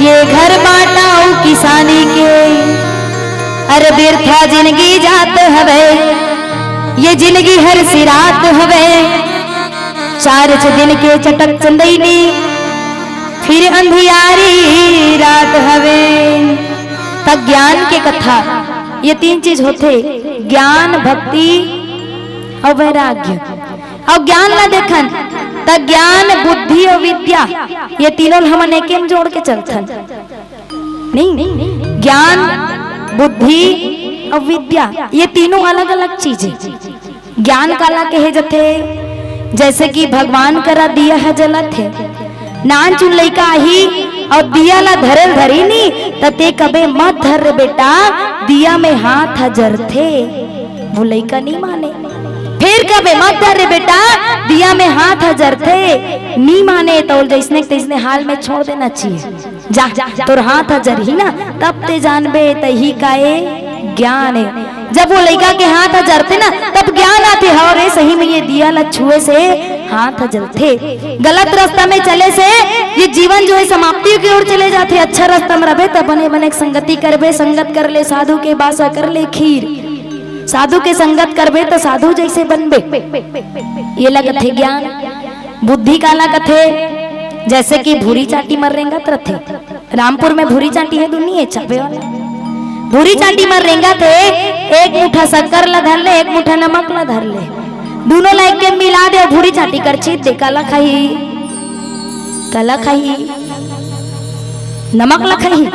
ये घर बांटा अउ किसानी के। अरे बिरथा जिनगी जात हवे, ये जिनगी हर सिरात हवे। चार छ दिन के चटक चंदैनी, फिर अंधियारी रात हवे।" त ज्ञान के कथा, ये तीन चीज होथे, ज्ञान, भक्ति अउ वैराग्य। अउ ज्ञान ला देखन, त ज्ञान, बुद्धि अउ विद्या, ये तीनों ल हमन एके म जोड़ के चलथन। नहीं, ज्ञान, बुद्धि अउ विद्या, ये तीनों अलग-अलग चीज हे। ज्ञान काला कहे जथे? जैसे कि भगवान करा दिया ह जलत हे, नानचुन लइका आही अउ दिया ला धरे ल धरी नी, त ते कबे, "मत धर रे बेटा, दिया में हाथ ह जरथे।" वो लइका नी माने। फिर कबे, "मत धर रे बेटा, दिया में हाथ ह जरथे।" नी माने त ओला जइसने के तइसने हाल में छोड़ देना चाहिए। जा, तोर हाथ ह जरही ना, तब ते जानबे, तही का ए ज्ञान ए। जब वो लइका के हाथ ह जरथे ना, तब ज्ञान आथे, "हव रे, सही में ये दिया ला छुए से हाथ ह जलथे।" गलत रास्ता में चले से ये जीवन जो है समाप्ति की ओर चले जाथे। अच्छा रास्ता में रहबे त बने बने के संगति करबे, संगत कर ले, साधु के बासा कर ले खीर, साधु के संगत करबे त साधु जैसे बनबे। ये लगत हे ज्ञान। बुद्धि काला कथे? जैसे कि भूरी चाटी मर रेंगत रथे। रामपुर में भूरी चाटी हे, दुनिया चाबे वाला। भूरी चाटी मर रेंगत हे, एक मुठा शक्कर ला धर ले, एक मुठा नमक ला धर ले, दूनों ला एक के मिला दे, भूरी चाटी कर छीत दे, काला खाही? काला खाही? नमक ला खाही,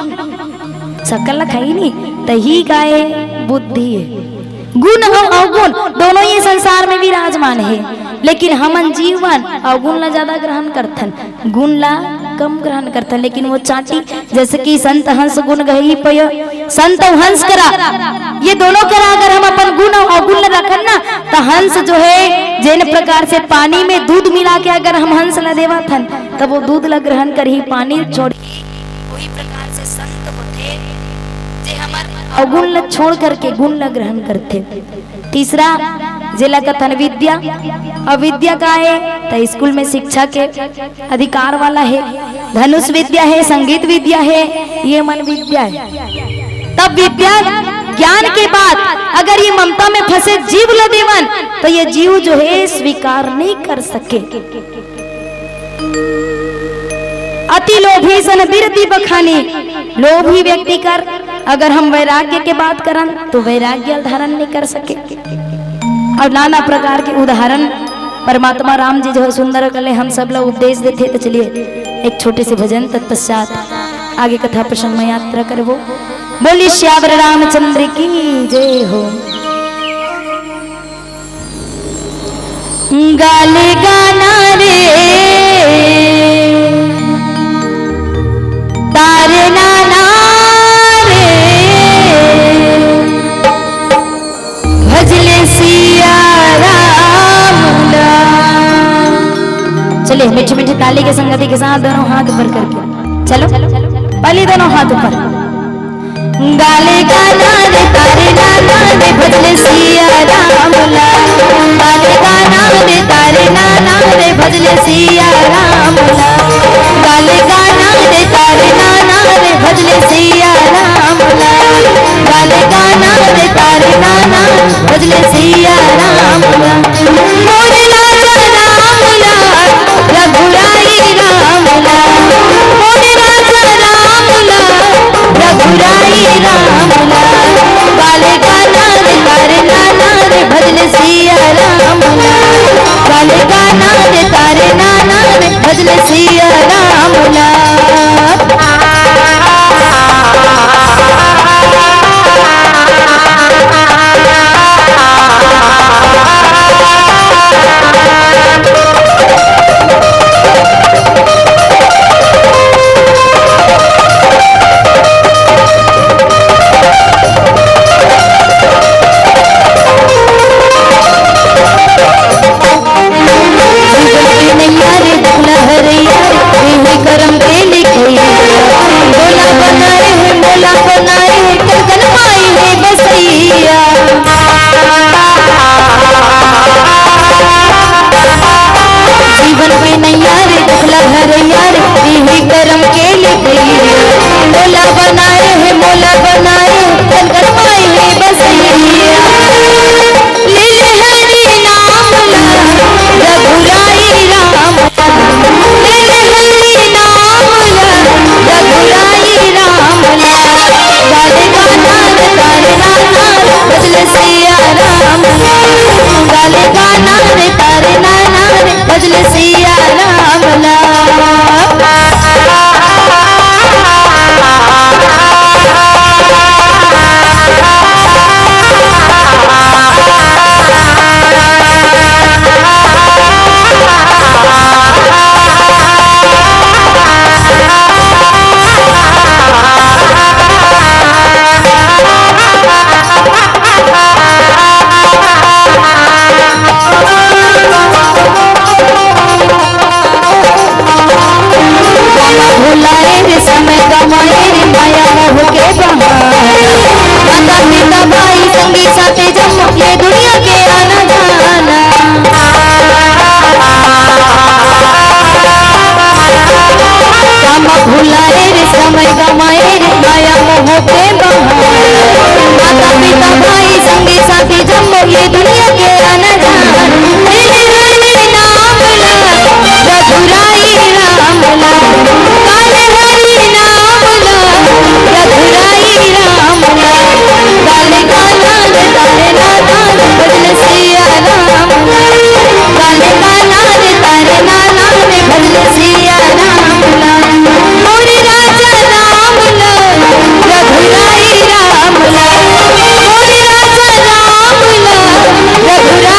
शक्कर ला खाही नहीं। तही का ए बुद्धि हे। गुण अउ अवगुण दोनों ये संसार में विराजमान हे, लेकिन हमन जीवन अवगुण ला ज्यादा ग्रहण करथन, गुण ला कम ग्रहण करथन। लेकिन वो चाटी, जैसे कि संत हंस गुण गही पय, संत अउ हंस करा, ये दोनों करा अगर हम अपन गुण अउ अवगुण ला रखन ना, त हंस जो हे, जेन प्रकार से पानी में दूध मिला के अगर हम हंस ला देवत हन, तब वो दूध ला ग्रहण करही, पानी छोड़ही। वही प्रकार से संत होथे, जे हमर अवगुण ला छोड़ करके गुण ला ग्रहण करथे। तीसरा, जेला कथन विद्या। अविद्या का हे? त स्कूल में शिक्षा के अधिकार वाला हे, धनुष विद्या हे, संगीत विद्या हे, ये मन विद्या हे। तब विद्या ज्ञान के बाद अगर ये ममता में फंसे जीव ल देवन, तो ये जीव जो है स्वीकार नहीं कर सके। अति लोभी सन बिरति बखानी, लोभी व्यक्ति कर अगर हम वैराग्य के बात करन, तो वैराग्य धारण नहीं कर सके। और नाना प्रकार के उदाहरण परमात्मा राम जी जो है सुंदर कले हम सब ला उपदेश देथे। तो चलिए, एक छोटे से भजन, तत्पश्चात आगे कथा प्रसंग में यात्रा करबो। बोलिए सियावर रामचंद्र की जय हो। गाले गाना रे, तारे नाना रे, भजले सिया राम ला। चलिए, मीठी मीठी ताली के संगति के साथ दोनों हाथ ऊपर करके चलो, पहले दोनों हाथ ऊपर। गाले गाना रे तारे नाना रे, भजले सिया राम ला। गाले गाना रे तारे नाना रे, भजले सिया राम ला। गाले गाना रे तारे नाना रे, भजले सिया राम ला। गाले गाना रे तारे नाना, भजले सिया राम ला। मोरे राजा राम ला, रघुराई राम ला। मोरे राजा राम ला, रघुराई राम ला। गाले गाना रे तारे नाना रे, भजले सिया राम ला। गाले गाना रे तारे नाना रे, भजले सिया राम ला। जीवन के नैया रे दुखला हरैया रे, एही करम के लिखैया। भोला बनाए हे, मोला बनाए हे, कनकन माई हे बसैया। जीवन के नैया रे दुखला हरैया रे, एही करम के लिखैया। भोला बनाए हे, मोला बनाए हे, कनकन माई हे बसैया। ले ले हरि नाम ला, रघुराई राम ला। ले ले हरि नाम ला, रघुराई राम ला। गाले गाना रे तारे नाना रे, भजले सिया राम ला। गाले गाना रे तारे नाना रे, भजले सिया राम ला। भुलाए रे समय गमाए रे माया मोह के बहार। माता पिता भाई संगी साथी जम्मो ये दुनिया के आना जाना। काम भुलाए रे समय गमाए रे माया मोह के बहार। माता पिता भाई संगी साथी जम्मो ये दुनिया के आना जाना। हरे हरे नाम ला, रघुराई राम ला। काले हरि नाम ला, रघुराई राम ला। काले गाना रे तारे नाना रे, भजले सिया राम ला। काले गाना रे तारे नाना रे, भजले सिया राम ला। मोरे राजा राम ला, रघुराई राम ला। मोरे राजा राम ला, रघुराई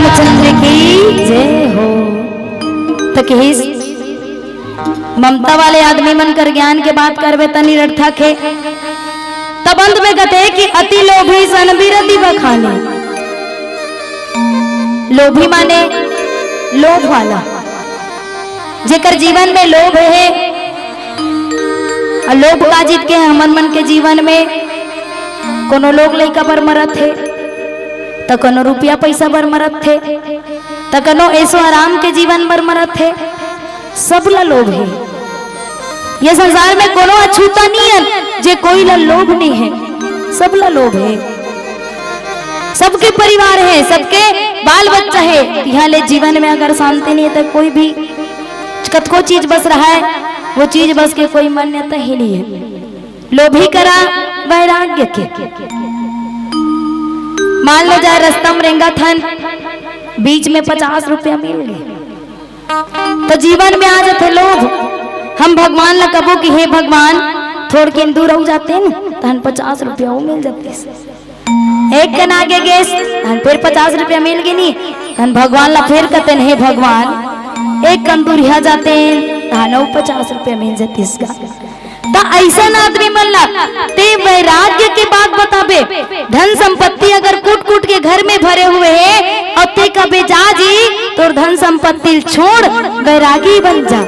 चंद्र की जय हो। त कहिस, ममता वाले आदमी मन कर ज्ञान के बात करबे त निरर्थक हे। तब अंत में कथे कि अति लोभी सन बिरति बखाने। लोभी माने लोभ वाला, जेकर जीवन में लोभ हे। अउ लोभ का जीत के हमन मन के जीवन में कोनो लोग लइका बर मरत हे, त कोनो रुपया पइसा बर मरत हे, त कोनो ऐसो आराम के जीवन बर मरत हे। सब ला लोभ हे। ये संसार में कोनो अछूता नइ हे जे कोई ला लोभ नइ हे, सब ला लोभ हे। सबके परिवार हे, सबके बाल बच्चा हे। इहाँ ले जीवन में अगर शांति नइ हे त कोई भी कतको चीज बस रहे, वो चीज बस के कोई मान्यता ही नइ हे। लोभी करा वैराग्य के। मान लो जाए रस्ता में रेंगत हन, बीच में पचास रुपया मिल गे, त जीवन में आ जाथे लोभ। हम भगवान ला कबो कि हे भगवान, थोड़किन दूर अउ जातेन, तहन पचास रुपया अउ मिल जातिस। एक कन आगे गेस, तहन फेर पचास रुपया मिल गे नी, तहन भगवान ला फेर कतेन, हे भगवान, एक कन दूरिहा जातेन, तहन अउ पचास रुपया मिल जातिस गा। त अइसन आदमी मन ला ते वैराग्य के बात बताबे। धन संपत्ति अगर कूट कूट के घर में भरे हुए हे, अउ ते कबे जा जी, तोर धन संपत्ति ल छोड़, वैरागी बन जा,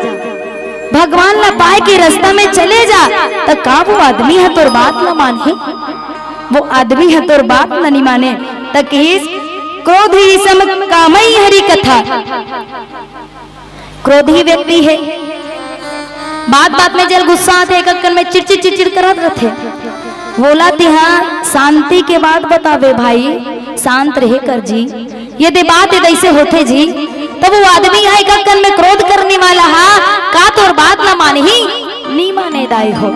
भगवान ला पाए के रस्ता में चले जा, त का वो आदमी ह तोर बात ला मानही? वो आदमी ह तोर बात ला नइ माने। त कहिस, क्रोधी सम कामई हरि कथा। क्रोधी व्यक्ति हे, बात बात में जेला गुस्सा आथे, एक अक्कन में चिड़चिड़ चिड़चिड़ करत रथे। वोला तिहा शांति के बात बताबे भाई, शांत रहे कर जी। यदि बात यदि ऐसे होथे जी, तब वो आदमी ह एक अक्कन में क्रोध करने वाला हा, का तोर बात ला मानही? नइ माने दाई हो।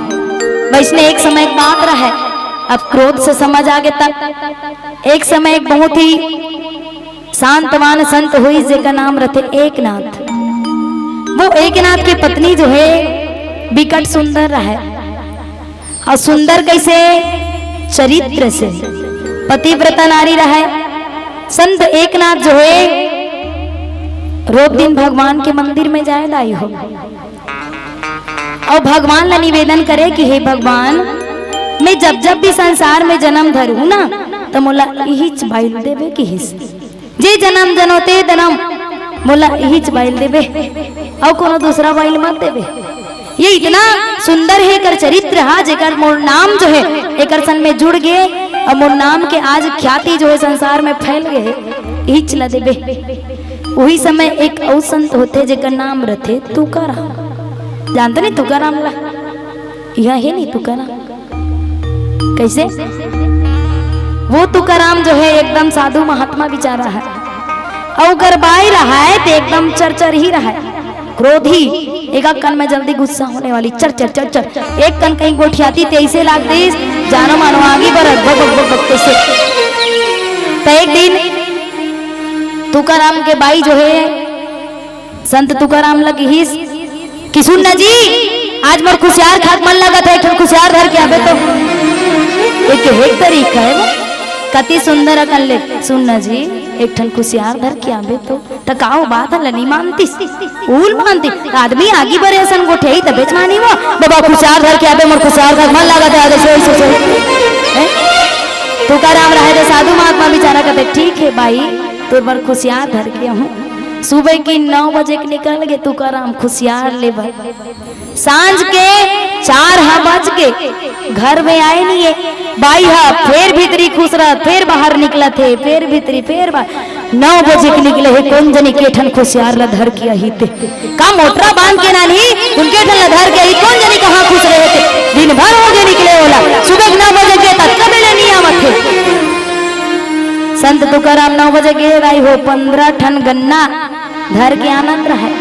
वइसने एक समय एक बात रहय, अब क्रोध से समझ आगे तब एक समय एक बहुत ही शांतवान संत होइस, जेकर नाम रथे एकनाथ। वो एकनाथ के पत्नी जो हे, बिकट सुंदर रहय। अउ सुंदर कइसे? चरित्र से। पतिव्रता नारी रहय। संत एकनाथ जो हे, रोज दिन भगवान के मंदिर में जाय दाई हो। अउ भगवान ला निवेदन करे कि हे भगवान, मैं जब जब भी संसार में जनम धरहूं ना, त मोला इहीच बाई ल देबे किहिस। जे जनम जनो ते जनम मोला इहीच बाई ल देबे, अउ कोनो दूसरा बाई ल मत देबे। ये इतना सुंदर हे एकर चरित्र हा, जेकर मोर नाम जो हे एकर संग में जुड़ गे, अउ मोर नाम के आज ख्याति जो हे संसार में फैल गे हे, इहीच ला देबे। उही समय एक अउ संत होथे जेकर नाम रथे तुकाराम। जानते नहीं तुकाराम ला? इहाँ हे नहीं तुकाराम। कइसे? वो तुकाराम जो हे एकदम साधु महात्मा बिचारा हे, अउ ओकर बाई रहय ते एकदम चरचर ही रहय, क्रोधी। एक कन में जल्दी गुस्सा होने वाली, चर चर चर चर। एक कन कहीं गोठियातिस ते अइसे लागतिस जानो मानो आगी बरत, बक बक बक बक कइसे। त एक दिन तुकाराम के बाई जो हे संत तुकाराम ल किहिस कि सुन ना जी, आज मोर खुसियार खात मन लगत हे, एक ठन खुसियार धर के आबे तो। एक एक तरीका हे वो, कति सुंदर अकन ले। सुन ना जी, एक ठन खुसियार धर के आबे तो। त का वो बात ल नइ मानतिस? उल मानतिस। आदमी आगी बरे असन गोठियाही तबेच मानही वो। बबा खुसियार धर के आबे, मोर खुसियार खात मन लगत हे, आगे सोई सोई सोई। हैं? तुकाराम रहय दे साधु महात्मा बिचारा कथे, ठीक हे बाई, तोर बर खुसियार धर के आहूं। सुबह के नौ बजे के निकल गे तुकाराम खुसियार ले बर। सांझ के चार हा बज गे, घर में आय नइ हे। बाई हा फेर भीतरी खुसरत, फेर बाहर निकलत हे, फेर भीतरी, फेर बाहर। नौ बजे के निकले हे, कोन जनी के ठन खुसियार ला धर के आही ते। का मोटरा बांध के नानही, उनके ठन ला धर के आही, कोन जनी कहाँ खुसरे हे ते। दिन भर हो गे निकले ओला, सुबह के नौ बजे गे, ततका बेले नइ आवत हे। संत तुकाराम नौ बजे गे, दाई हो, पंद्रह ठन गन्ना धर के आनत रहय।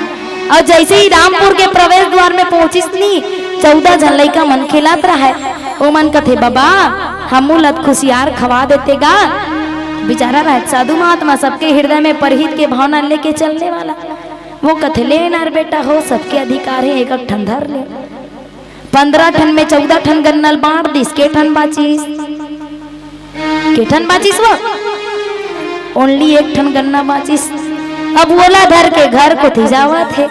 अउ जइसे ही रामपुर के प्रवेश द्वार में पहुंचिस नी, चौदह झन लइका मन खेलत रहय। ओमन कथे, "बबा, हमू ल खुसियार खवा देते गा।" बिचारा रहय साधु महात्मा, सबके हृदय में परहित के भावना लेके चलने वाला। वो कथे, "ले ना रे बेटा हो, सबके अधिकार हे, एक एक ठन धर ले।" पंद्रह ठन में चौदह ठन गन्ना ल बांट दिस, के ठन बाचिस? के ठन बाचिस वो? ओनली एक ठन गन्ना बाचिस। अब ओला धर के घर कोती जावत हे।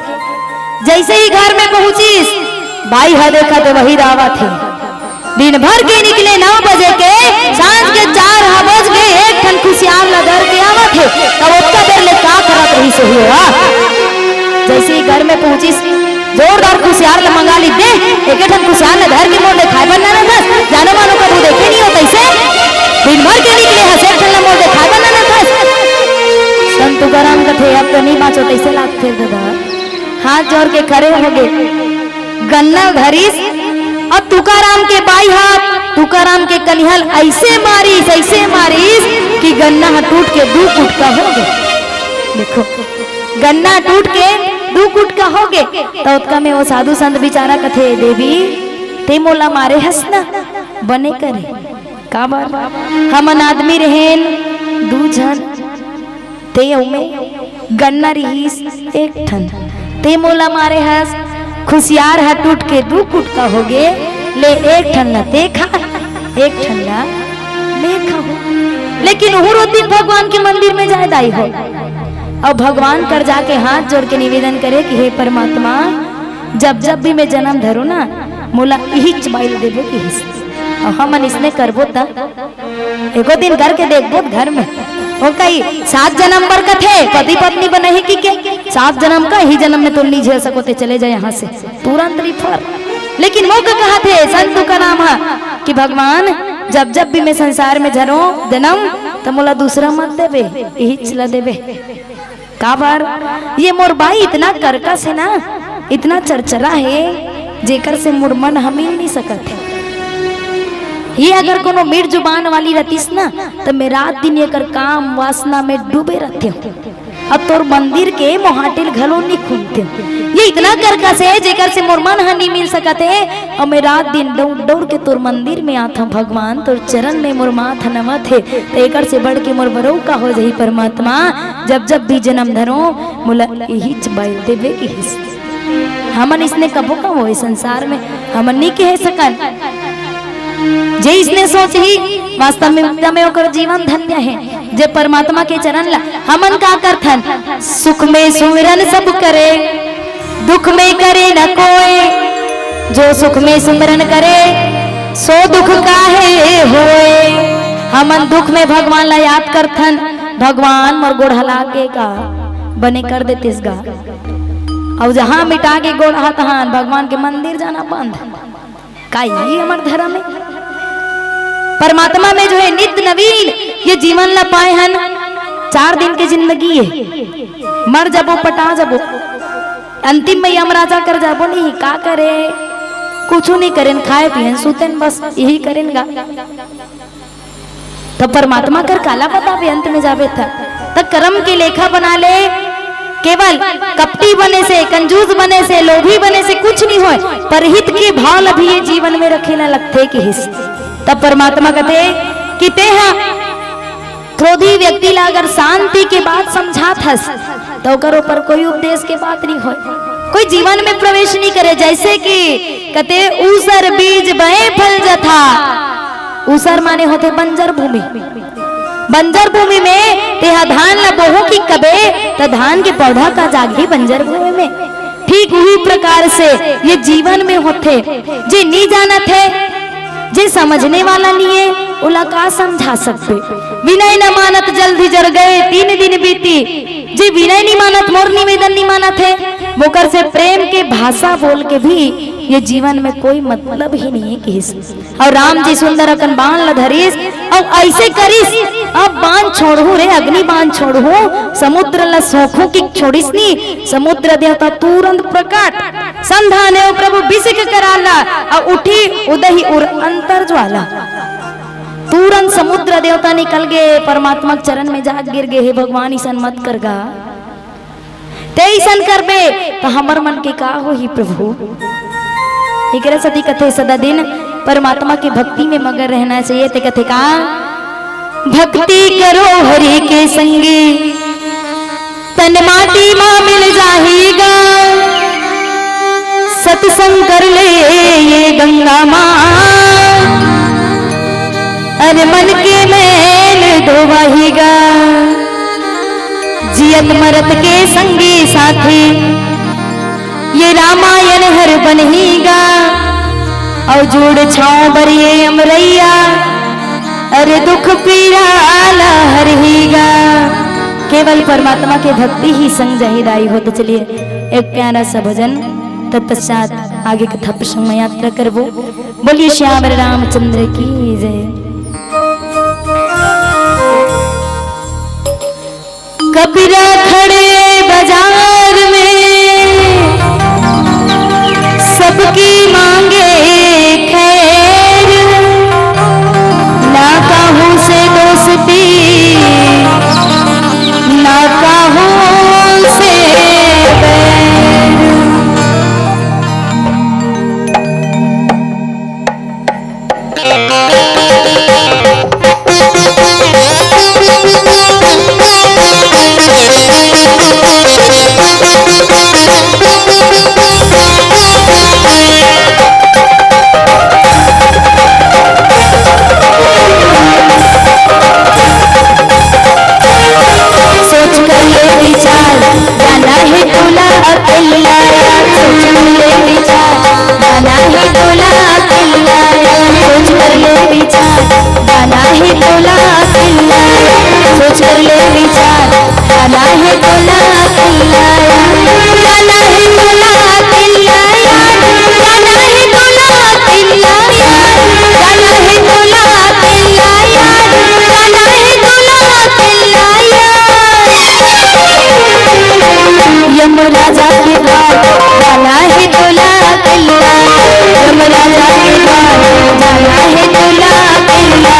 जइसे ही घर में पहुंचिस, बाई ह देखत हे वही रावत हे। दिन भर के निकले नौ बजे के, सांझ के चार ह बज के, एक ठन खुसियार ला धर के आवत हे। तब ओतका देर ले का करत रहिस होही हा? जइसे ही घर में पहुंचिस, जोरदार खुसियार ला मंगा ली, दे, एके ठन खुसियार ला धर के मोर देखाय बर ननत हस, जानो मानो कभू देखे नइ हो तइसे, दिन भर के निकले हस, एक ठन ला मोर देखाय बर ननत हस। संत तुकाराम कथे, अब तो नइ बांचो तइसे लागथे दादा। हाथ जोर के खड़े होगे, गन्ना धरिस, अब तुकाराम के बाई ह तुकाराम के कनिहा ल अइसे मारिस, अइसे मारिस कि गन्ना ह टूट के दू कुटका होगे। देखो, गन्ना टूट के दू कुटका होगे। त ओतका में ओ साधु संत बिचारा कथे, देवी, तें मोला मारे हस ना, बने करे। काबर? हमन आदमी रहेन दू झन, तें अउ में, गन्ना रिहिस एक ठन, तें मोला मारे हस, खुसियार ह टूट के दू कुटका होगे, ले एक ठन ला तें खा, एक ठन ला में खाहूं। लेकिन उहू रोज दिन भगवान के मंदिर में जाय दाई हो, अउ भगवान कर जाके हाथ जोर के निवेदन करे कि हे परमात्मा, जब जब भी में जनम धरों ना, मोला इहीच बाई ल देबे किहिस। अउ हमन इसने करबो त एको दिन करके देखबो घर में। ओ कही, सात जनम बर कथे, पति पत्नी बनही कि के? सात जनम का, इही जनम में तो नइ झेल सको, तें चले जा यहां से। तुरंत रिफर। लेकिन मोका कहत हे संत तुकाराम ह कि भगवान, जब जब भी में संसार में धरों जनम, त मोला दूसरा मत देबे, इहीच ला देबे। काबर? ये मोर बाई इतना करकस हे ना, इतना चरचरा हे, जेकर से मोर मन ह मिल नइ सकत हे। ये अगर कोनो मीठ जुबान वाली रहतिस ना, त में रात दिन एकर काम वासना में डूबे रहतेंव। अब तोर मंदिर के मोहाटिल घलो नइ खुलतेंव। ये इतना करकस हे, जेकर से मोर मन ह नइ मिल सकत हे। अउ में रात दिन दउड़ दउड़ के तोर मंदिर में आथंव भगवान, तोर चरण में मोर माथ नमत हे, त एकर से बढ़ के मोर बरऊ का हो जाही परमात्मा? जब जब भी जनम धरों, मोला इहीच बाई ल देबे किहिस। हमन इसने कभू का होए संसार में, हमन नइ कहे सकन। जे इसने सोचही, वास्तव में, में ओकर जीवन धन्य हे। जे परमात्मा के चरण ला हमन का करथन, सुख में सुमिरन सब करे, दुख में करे न कोय, जो सुख में सुमिरन करे, सो दुख काहे होय। हमन दुख में भगवान ला याद करथन, भगवान मोर गोड़ हला के का बने कर देतिस गा। अउ जहां मिटा के गोड़ हाथ हन, भगवान के मंदिर जाना बंद। का ये हमर धर्म हे? परमात्मा में जो हे नित्य नवीन, ये जीवन ला पाए हन, चार दिन के जिंदगी हे, मर जाबो, पटा जाबो, अंतिम में यमराजा कर जाबो, नहीं का करे, कुछू नइ करेन, खाए पियन, सुतेन, बस इही करेन गा। त परमात्मा कर काला बताबे, अंत में जाबे त, त कर्म के लेखा बना ले। केवल कपटी बने से, कंजूस बने से, लोभी बने से कुछ नइ होय, परहित के भाव ल भी ये जीवन में रखे ला लगथे किहिस। तब परमात्मा कथे कि तें ह क्रोधी व्यक्ति ला अगर शांति के बात समझात हस, त ओकर ऊपर कोई उपदेश के बात नइ होय, कोई जीवन में प्रवेश नइ करे। जइसे कि कथे, ऊसर बीज बए फल जथा। ऊसर माने होथे बंजर भूमि। बंजर भूमि में तेहा धान ला बोहू कि कबे, त धान के पौधा का जागही बंजर भूमि में। ठीक उही प्रकार से ये जीवन में होथे। जे नइ जानत हे, जे समझने वाला नइ हे, ओला का समझा सकबे? विनय न मानत जल्दी जर गए, तीन दिन बीती। जे विनय नइ मानत, मोर निवेदन नइ मानत हे, मोकर से प्रेम के भाषा बोल के भी ये जीवन में कोई मतलब ही नइ हे, किहिस। अउ राम जी सुंदर अकन बाण ल धरिस, अउ अइसे करिस, अब बाण छोड़हूं रे, अग्नि बाण छोड़हूं, समुद्र ल सोखहूं कि छोड़िस नी, समुद्र देवता तुरंत प्रकट, संधानेव प्रभु बिसिख कराला, अउ उठी उदहि उर अंतर ज्वाला। तुरंत समुद्र देवता निकल गे, परमात्मा के चरण में जाके गिर गे, हे भगवान, अइसन मत कर गा। तें अइसन करबे, त हमर मन के का होही प्रभु? एकरे सेती कथे, सदा दिन परमात्मा के भक्ति में मगन रहना चाहिए। तें कथे का, भक्ति करो हरि के संगी, तन माटी मा मिल जाही गा। सत्संग कर ले ये गंगा माँ, अरे मन के मैल धोवाही गा। जियत मरत के संगी साथी, ये रामायण हर बनही गा। अउ जुड़ छांव बर ये अमरैया, अरे दुख पीरा आला हरही गा। केवल परमात्मा के भक्ति ही संग जाही दाई हो। तो चलिए, एक प्यारा सा भजन, तत्पश्चात आगे कथा प्रसंग में यात्रा करबो। बोलिए श्यावर रामचंद्र की जय। कबीरा खड़े बाजार में, सबकी मांगे खैर। ना काहू से दोस्ती, ना काहू से बैर। सोच कर ले विचार, जाना है तोला अकेला यार। सोच कर ले विचार, जाना है तोला अकेला यार। सोच कर ले विचार, जाना है तोला अकेला यार। सोच कर ले विचार, जाना है तोला अकेला यार। जाना है तोला अकेला यार। जाना है तोला अकेला यार। जाना है तोला अकेला यार। जाना है तोला अकेला यार। यमराजा के द्वार, जाना है तोला अकेला। यमराजा के द्वार, जाना है तोला अकेला।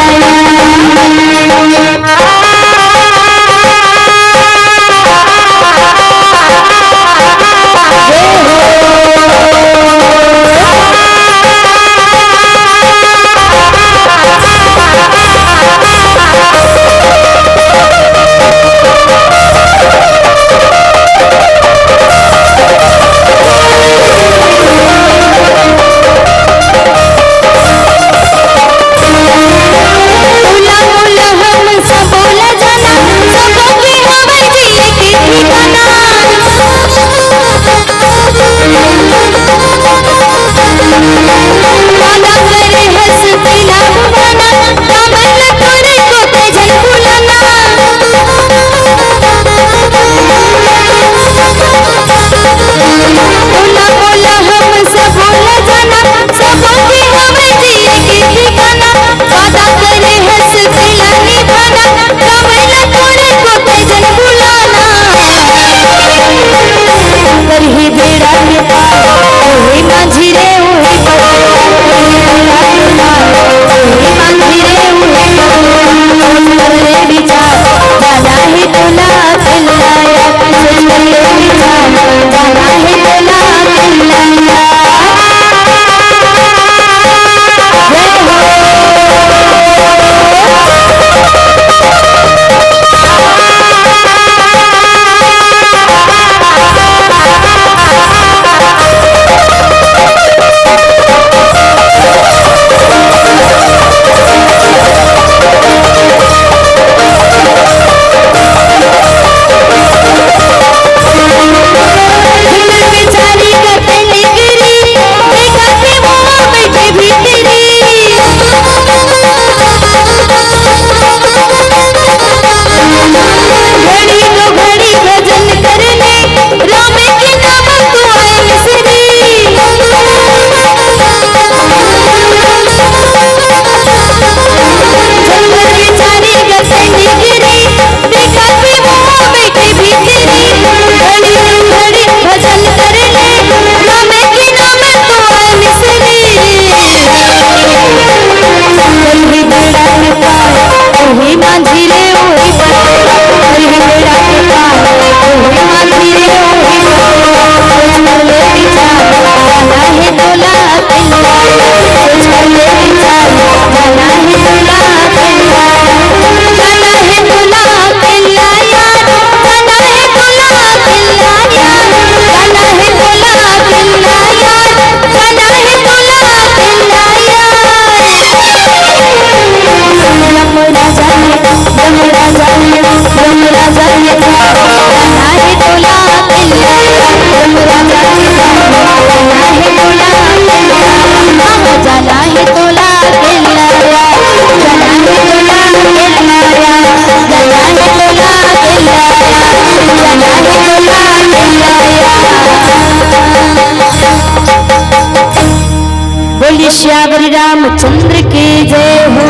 श्यावरी रामचंद्र की जय हो।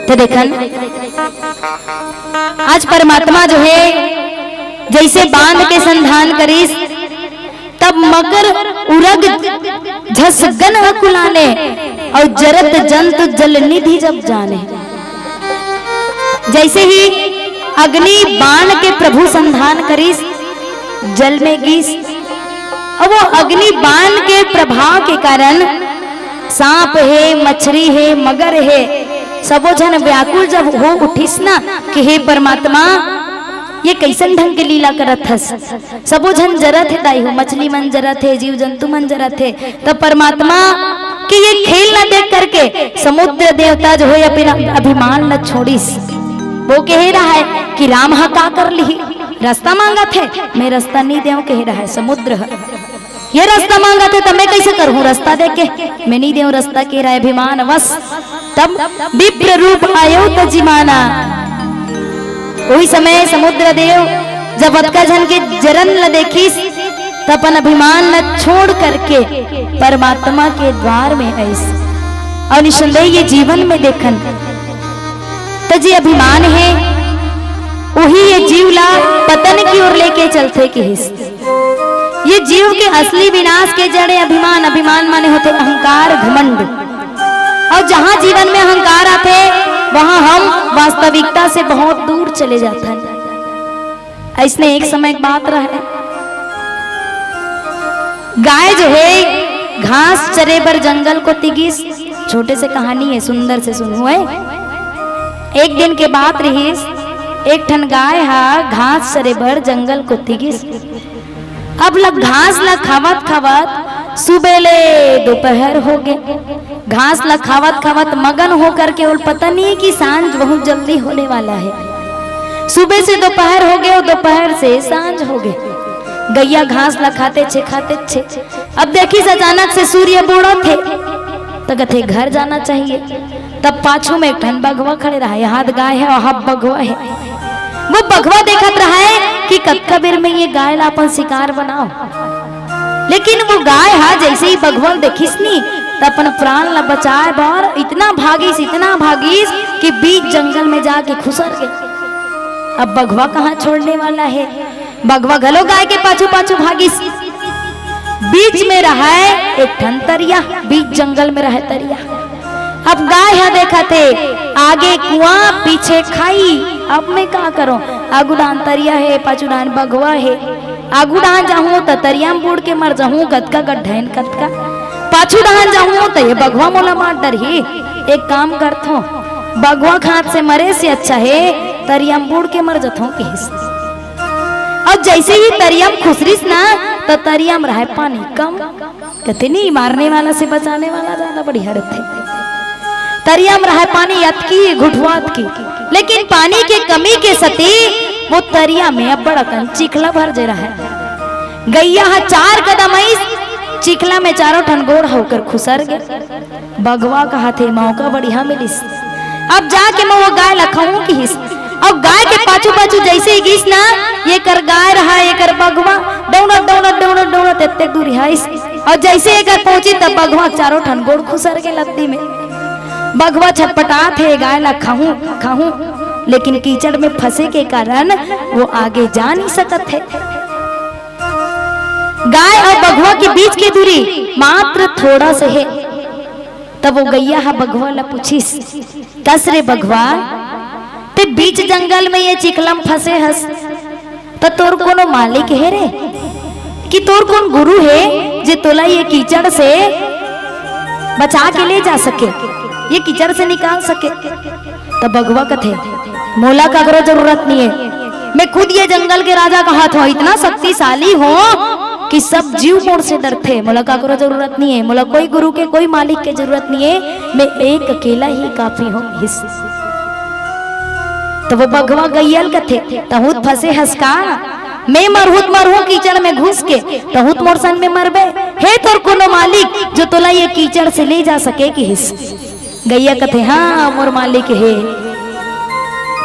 तो देखन, आज परमात्मा जो है, जैसे बांध के संधान करिस, तब मकर उरग झसगन अकुलाने, और जरत जंतु जल निधि जब जाने। जैसे ही अग्नि बाण के प्रभु संधान करिस, जल में गिस, और वो अग्नि बाण के प्रभाव के कारण सांप हे, मछरी हे, मगर हे, सबो झन व्याकुल जब हो उठिस ना कि हे परमात्मा, ये कैसन ढंग के लीला करत हस? सबो झन जरत हे दाई हो, मछली मन जरत हे, जीव जंतु मन जरत हे। तब परमात्मा के ये खेल ला देख करके समुद्र देवता जो है अपना अभिमान ला छोड़िस। वो कहे रहा है कि राम हा का कर लिही, रास्ता मांगत हे, मैं रास्ता नहीं देव कहे रहा है समुद्र ह। ये रास्ता मांगत हे त मैं कैसे करहूं रास्ता देके, मैं नहीं देव रास्ता कहे रहा है अभिमान वश। तब विप्र रूप आयो त जिमाना। वही समय समुद्र देव जब अतका झन के जरन ल देखिस, त अपन अभिमान ल छोड़ करके परमात्मा के द्वार में आइस। और निसंदेह ये जीवन में देखन, त जे अभिमान हे, वही ये जीव ला पतन की ओर लेके चलथे किहिस। ये जीव के असली विनाश के जड़ हे अभिमान। अभिमान माने होथे अहंकार, घमंड। और जहां जीवन में अहंकार आथे, वहां हम वास्तविकता से बहुत दूर चले जाथन। अइसने एक समय के बात रहे, गाय जो हे घास चरे बर जंगल कोती गिस। छोटे से कहानी हे, सुंदर से सुनहू। एक दिन के बात रहिस, एक ठन गाय हा घास चरे बर जंगल कोती गिस। अब ल घास ल खावत खावत सुबह ले दोपहर हो गे। घास ल खावत खावत मगन होकर के ओल पता नहीं कि सांझ बहुत जल्दी होने वाला है। सुबह से दोपहर हो गे और दोपहर से सांझ हो गे। गैया घास ल खाते छे, खाते छे। अब देखिस अचानक से सूर्य बूड़त हे, त कथे घर जाना चाहिए। तब पाछू में एक ठन बघवा खड़े रहा, यहाँ गाय है, वहाँ बघवा है। वो बघवा देखत रहा है कि कतका बेर में ये गाय ला अपन शिकार बनाओ। लेकिन वो गाय हा जैसे ही बघवा ल देखिस नी, त अपन प्राण ला बचाए बर इतना भागिस, इतना भागिस कि बीच जंगल में जाके खुसर गे। अब बघवा कहाँ छोड़ने वाला है? बघवा घलो गाय के पाछू पाछू भागिस। बीच में रहय एक ठन तरिया, बीच जंगल में रहय तरिया। अब गाय ह देखत हे, आगे कुआं, पीछे खाई। अब मैं का करों? आगू डाहन तरिया हे, पाछू डाहन बघवा हे। आगू डाहन जाहूं त तरिया में बूड़ के मर जाहूं, कतका गड्ढा हे न कतका। पाछू डाहन जाहूं त ये बघवा मोला मार डरही। एक काम करथों, बघवा के हाथ से मरे से अच्छा हे तरिया में बूड़ के मर जथों, कहिस। अब जैसे ही तरिया में खुसरिस ना, त तरिया में रहय पानी कम। कथे नहीं, मारने वाला से बचाने वाला ज्यादा बढ़िया रहथे। तरिया में रहय पानी अतकी, घुटवा अतकी, लेकिन पानी के कमी के सेती वो तरिया में अब्बड़ अकन चिखला भर जे रहय। गैया ह चार कदम आइस, चिखला में चारों ठन गोड़ ह ओकर खुसर गे। बघवा कहत हे, मौका बढ़िया मिलिस, अब जाके मैं वो गाय ला खाहूं, किहिस। अउ गाय के पाछू पाछू जैसे ही गिस ना, ये कर गाय रहा, ये कर बघवा, दौड़त दौड़त दौड़त दौड़त एतेक दूर आइस। अउ जैसे एकर पहुंची, तब बघवा के चारों ठन गोड़ खुसर गे लत्ती में। बघवा छटपटात हे, गाय ला खाहूं खाहूं, लेकिन कीचड़ में फंसे के कारण वो आगे जा नहीं सकत हे। गाय अउ बघवा के बीच के दूरी मात्र थोड़ा से हे। तब वो गैया ह बघवा ला पूछिस, कस रे बघवा, ते बीच जंगल में ये चिखला म फंसे हस, त तोर कोनो मालिक हे रे, कि तोर कोन गुरु हे जे तोला ये कीचड़ से बचा के ले जा सके, ये कीचड़ से निकाल सके? त बघवा कथे, मोला काकरो जरूरत नहीं है, मैं खुद ये जंगल के राजा कहत हों, इतना शक्तिशाली हों कि सब जीव मोर से डरथे। मोला काकरो जरूरत नहीं है, मोला कोई गुरु के, कोई मालिक के जरूरत नहीं है, मैं एक अकेला ही काफी हों। हिस। त वो बघवा गैया ल कथे, तहूं त फंसे हस का? मैं मरहूं त मरहूं कीचड़ में घुस के, तहूं त मोर संग में मरबे। हे तोर कोनो मालिक जो तोला ये कीचड़ से ले जा सके, किहिस। गैया कथे, हाँ, मोर मालिक हे।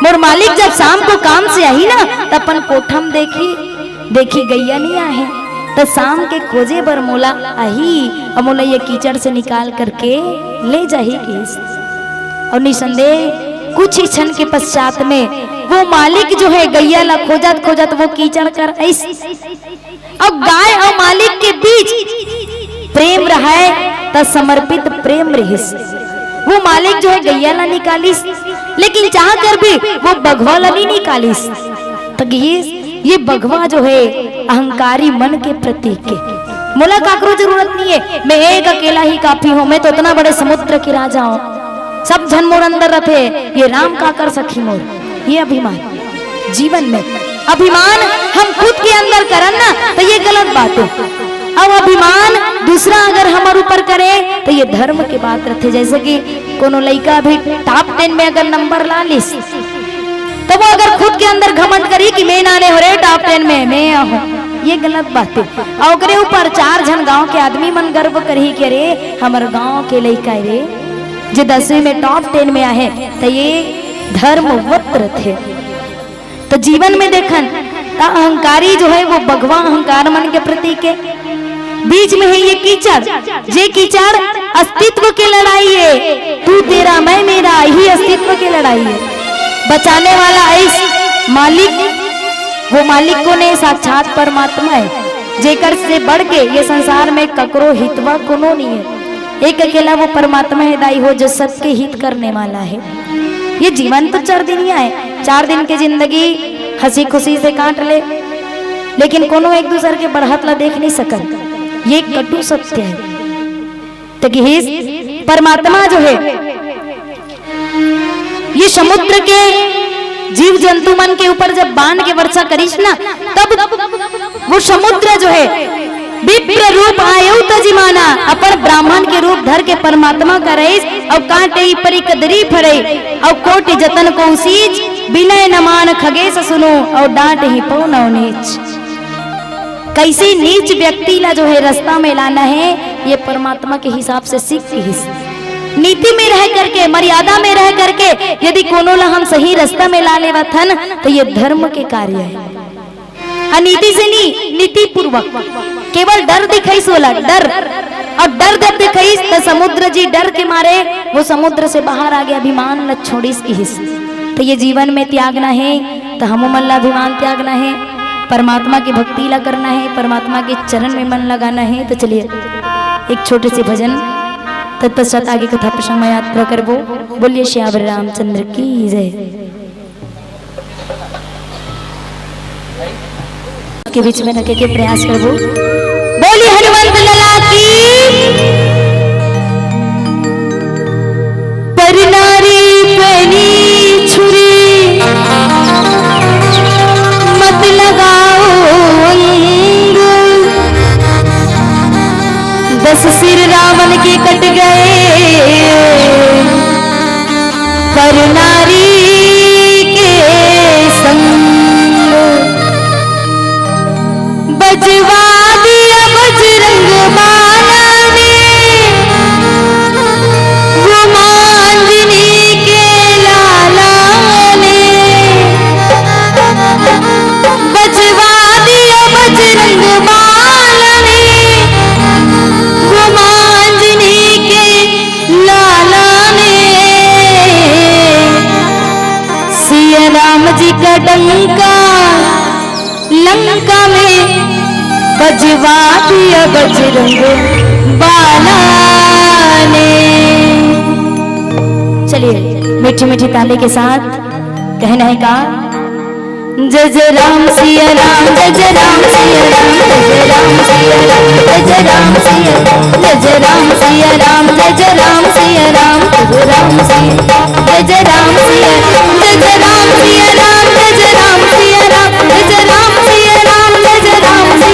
मोर मालिक जब शाम को काम से आही ना, त अपन कोठा म देखी, देखी गैया नहीं आहे। त शाम के खोजे बर मोला आही, अउ मोला ये कीचड़ से निकाल करके ले जाही किहिस। अउ निसंदेह कुछ ही क्षण के पश्चात में वो मालिक जो है गैया ला खोजत खोजत वो कीचड़ कर आइस। अउ गाय अउ मालिक के बीच प्रेम रहय त समर्पित प्रेम रहिस। वो मालिक जो है गैया ला निकालिस, लेकिन चाह कर भी वो बघवा ला नहीं निकालिस। त ये, ये बघवा जो है अहंकारी मन के प्रतीक है। मोला काकरो जरूरत नहीं है, मैं एक अकेला ही काफी हूँ, मैं तो इतना बड़े समुद्र के राजा हूँ, सब झन मोर अंदर रथे, ये राम का कर सकही मोर, ये अभिमान। जीवन में अभिमान हम खुद के अंदर करन ना, त ये गलत बात है। अब अभिमान दूसरा अगर हमर ऊपर करे, त ये धर्म के बात रथे। जैसे कि कोनो लइका अभी top ten में अगर नंबर ला लिस, त वो अगर खुद के अंदर घमंड करी कि मैं नाने हो रे top ten में, मैं आहूँ, ये गलत बात है। अउ ओकरे ऊपर चार झन गांव के आदमी मन गर्व करही कि अरे हमर गांव के लइका रे, जे दसवीं में top ten में आहे, त ये धर्मवत रथे। त जीवन में देखन, त अहंकारी जो है वो बघवा अहंकार मन के प्रतीक है। बीच में है ये कीचड़, जे कीचड़ अस्तित्व के लड़ाई है, तू तेरा मैं मेरा, यही अस्तित्व के लड़ाई है। बचाने वाला आइस मालिक, वो मालिक कोन है? साक्षात परमात्मा है, जेकर से बढ़ के ये संसार में ककरो हितवा कोनो नहीं है। एक अकेला वो परमात्मा है दाई हो, जो सबके हित करने वाला है। ये जीवन तो चार दिन ही आए, चार दिन की जिंदगी हंसी खुशी से काट ले, लेकिन कोनो एक दूसर के बढ़त ला देख नहीं सकत। ये कटु सत्य है। त किहिस परमात्मा जो है, ये समुद्र के जीव जंतु मन के ऊपर जब बाण के वर्षा करिस ना, तब वो समुद्र जो है विप्र रूप आयु तजिमाना, अपन ब्राह्मण के रूप धर के परमात्मा करइस, अउ कांटे परी कदरी फरे, अउ कोटि जतन को सीज, बिनय नमान खगेस सुनो, अउ डांटहि पउनौ नीच। कैसे नीच व्यक्ति ला जो है रास्ता में लाना है, ये परमात्मा के हिसाब से सीख किहिस। नीति में रह करके, मर्यादा में रह करके यदि कोनो ला हम सही रास्ता में ला लेवत हन, त ये धर्म के कार्य है। अनीति से नहीं, नीति पूर्वक। केवल डर दिखाइस ओला, डर। अउ डर जब दिखाइस, त समुद्र जी डर के मारे वो समुद्र से बाहर आ गे, अभिमान ल छोड़िस किहिस। त ये जीवन में त्यागना है, त हमू मन ला अभिमान त्यागना है, परमात्मा की भक्ति ला करना है, परमात्मा के चरण में मन लगाना है। त चलिए, एक छोटे से भजन, तत्पश्चात आगे कथा प्रसंग में यात्रा करबो। बोलिए सियावर रामचंद्र की जय। के बीच में रखे के प्रयास करबो। बोली हनुमंत लाला की। पर नारी पनी छुरी मत लगाओ अंग, दस सिर रावण के कट गए, पर नारी के संग। बजवा दिया बजरंग बाला ने, वो मांझनी के लाला ने। बजवा दिया बजरंग बाला ने, वो मांझनी के लाला ने। सिया राम जी का डंका लंका में बजवा दिया बजरंग बाला ने। चलिए, मीठी मीठी ताली के साथ कहना है का? जय जय राम सिया राम, जय जय राम सिया राम, जय जय राम सिया राम, जय जय राम सिया, जय जय राम सिया राम, जय जय राम सिया राम, जय जय राम सिया, जय जय राम सिया, जय जय राम सिया राम, जय जय राम सिया राम, जय जय राम सिया राम, जय जय राम सिया राम, जय जय राम सिया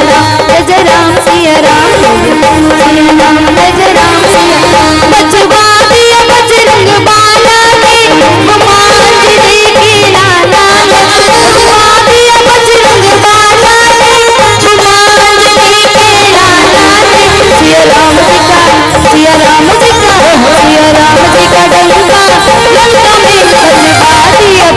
राम, जय जय राम सिया राम, जय जय राम सिया राम, जय जय राम सिया राम। बजवा दिया बजरंग बाला ने, हनुमान जी के लाला ने। बजवा दिया बजरंग बाला ने, हनुमान जी के लाला ने। सिया राम जी का, सिया राम जी का, सिया राम जी का डंका लंका में बजवा दिया।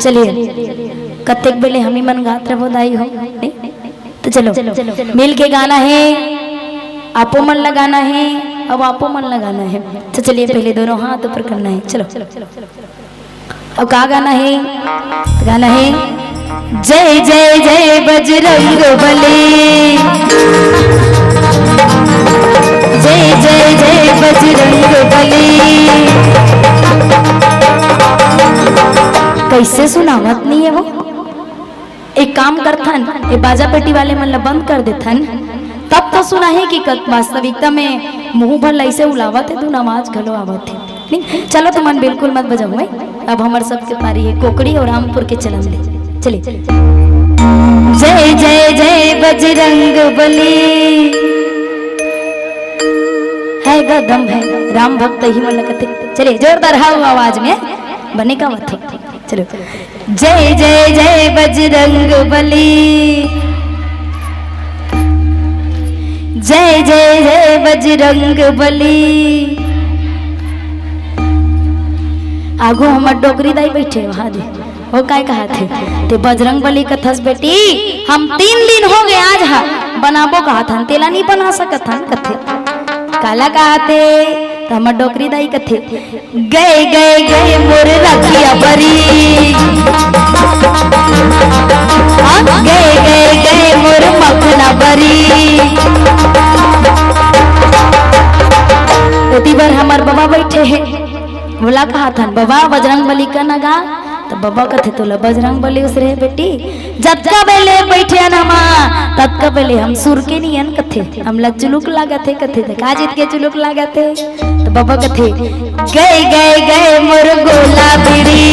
चलिए, कतेक बेले हमी मन गात रहो दाई हो, नहीं? तो चलो, मिल के गाना है, आपो मन लगाना है, अब आपो मन लगाना है। तो चलिए, पहले दोनों हाथ ऊपर करना है। चलो, अब का गाना है? गाना है, जय जय जय बजरंग बली, जय जय जय बजरंग बली। कैसे सुनावत नहीं है वो? एक काम करथन, ये बाजा पेटी वाले मन ला बंद कर देथन, तब तो सुनाही कि कत-, वास्तविकता में मुंह भर ला ऐसे उलावत हे, धुन आवाज घलो आवत हे। नहीं, चलो तुमन बिल्कुल मत बजाओ, हैं? अब हमर सबके पारी है कोकड़ी और रामपुर के चलन दे। चलिए, जय जय जय बजरंग बली, है ग दम है राम भक्त ही मन कथे। चलिए, जोरदार हाव आवाज में बने का मत हो। चलो, जय जय जय बजरंग बली, जय जय जय बजरंग बली। आगू हमर डोकरी दाई बैठे वहां दे, वो काय कहा थे? ते बजरंग बली कथस बेटी, हम तीन दिन हो गए आज हा बनाबो कहा था, तेला नहीं बना सकत हन कथे। काला कहा थे? तो हमर डोकरी दाई कथे, गए गए गए मोर रखिया बरी। हाँ, गए गए गए मोर मखना बरी। ओती बर हमर बबा बैठे हे, बोला कहा था, बबा बजरंग बली का नगा। तो बबा कथे, तोला बजरंग बली उसरे हे बेटी, जतका बेले बैठे हन हमा, ततका बेले हम सुर के नियन कथे, हमला चुलुक लागत हे कथे, देखा जीत के चुलुक लागत हे। तो बबा कथे, गए गए गए मोर गोला बीड़ी,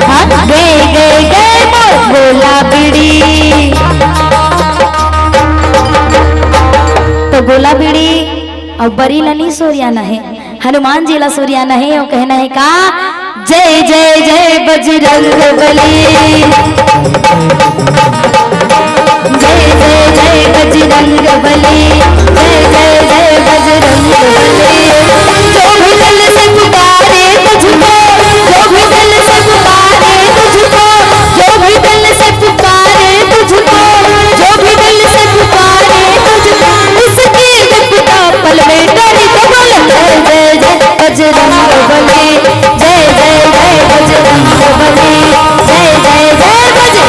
हाँ, गए गए गए मोर गोला बीड़ी। तो गोला बीड़ी अउ बरी ला नी सोरियाना हे, हनुमान जी ला सोरियाना हे, वो कहना हे का, जय जय जय बजरंग बली, जय जय जय बजरंग बली, जय जय जय बजरंग बली। जो भी दिल से पुकारे तुझको, जो भी दिल से पुकारे तुझको, जो भी दिल से पुकारे तुझको, जो भी दिल से पुकारे तुझको, उसकी विपदा पल में टरी। तो बोलो, जय जय जय बजरंग बली, जय जय जय बजरंग बली, जय जय जय बजरंग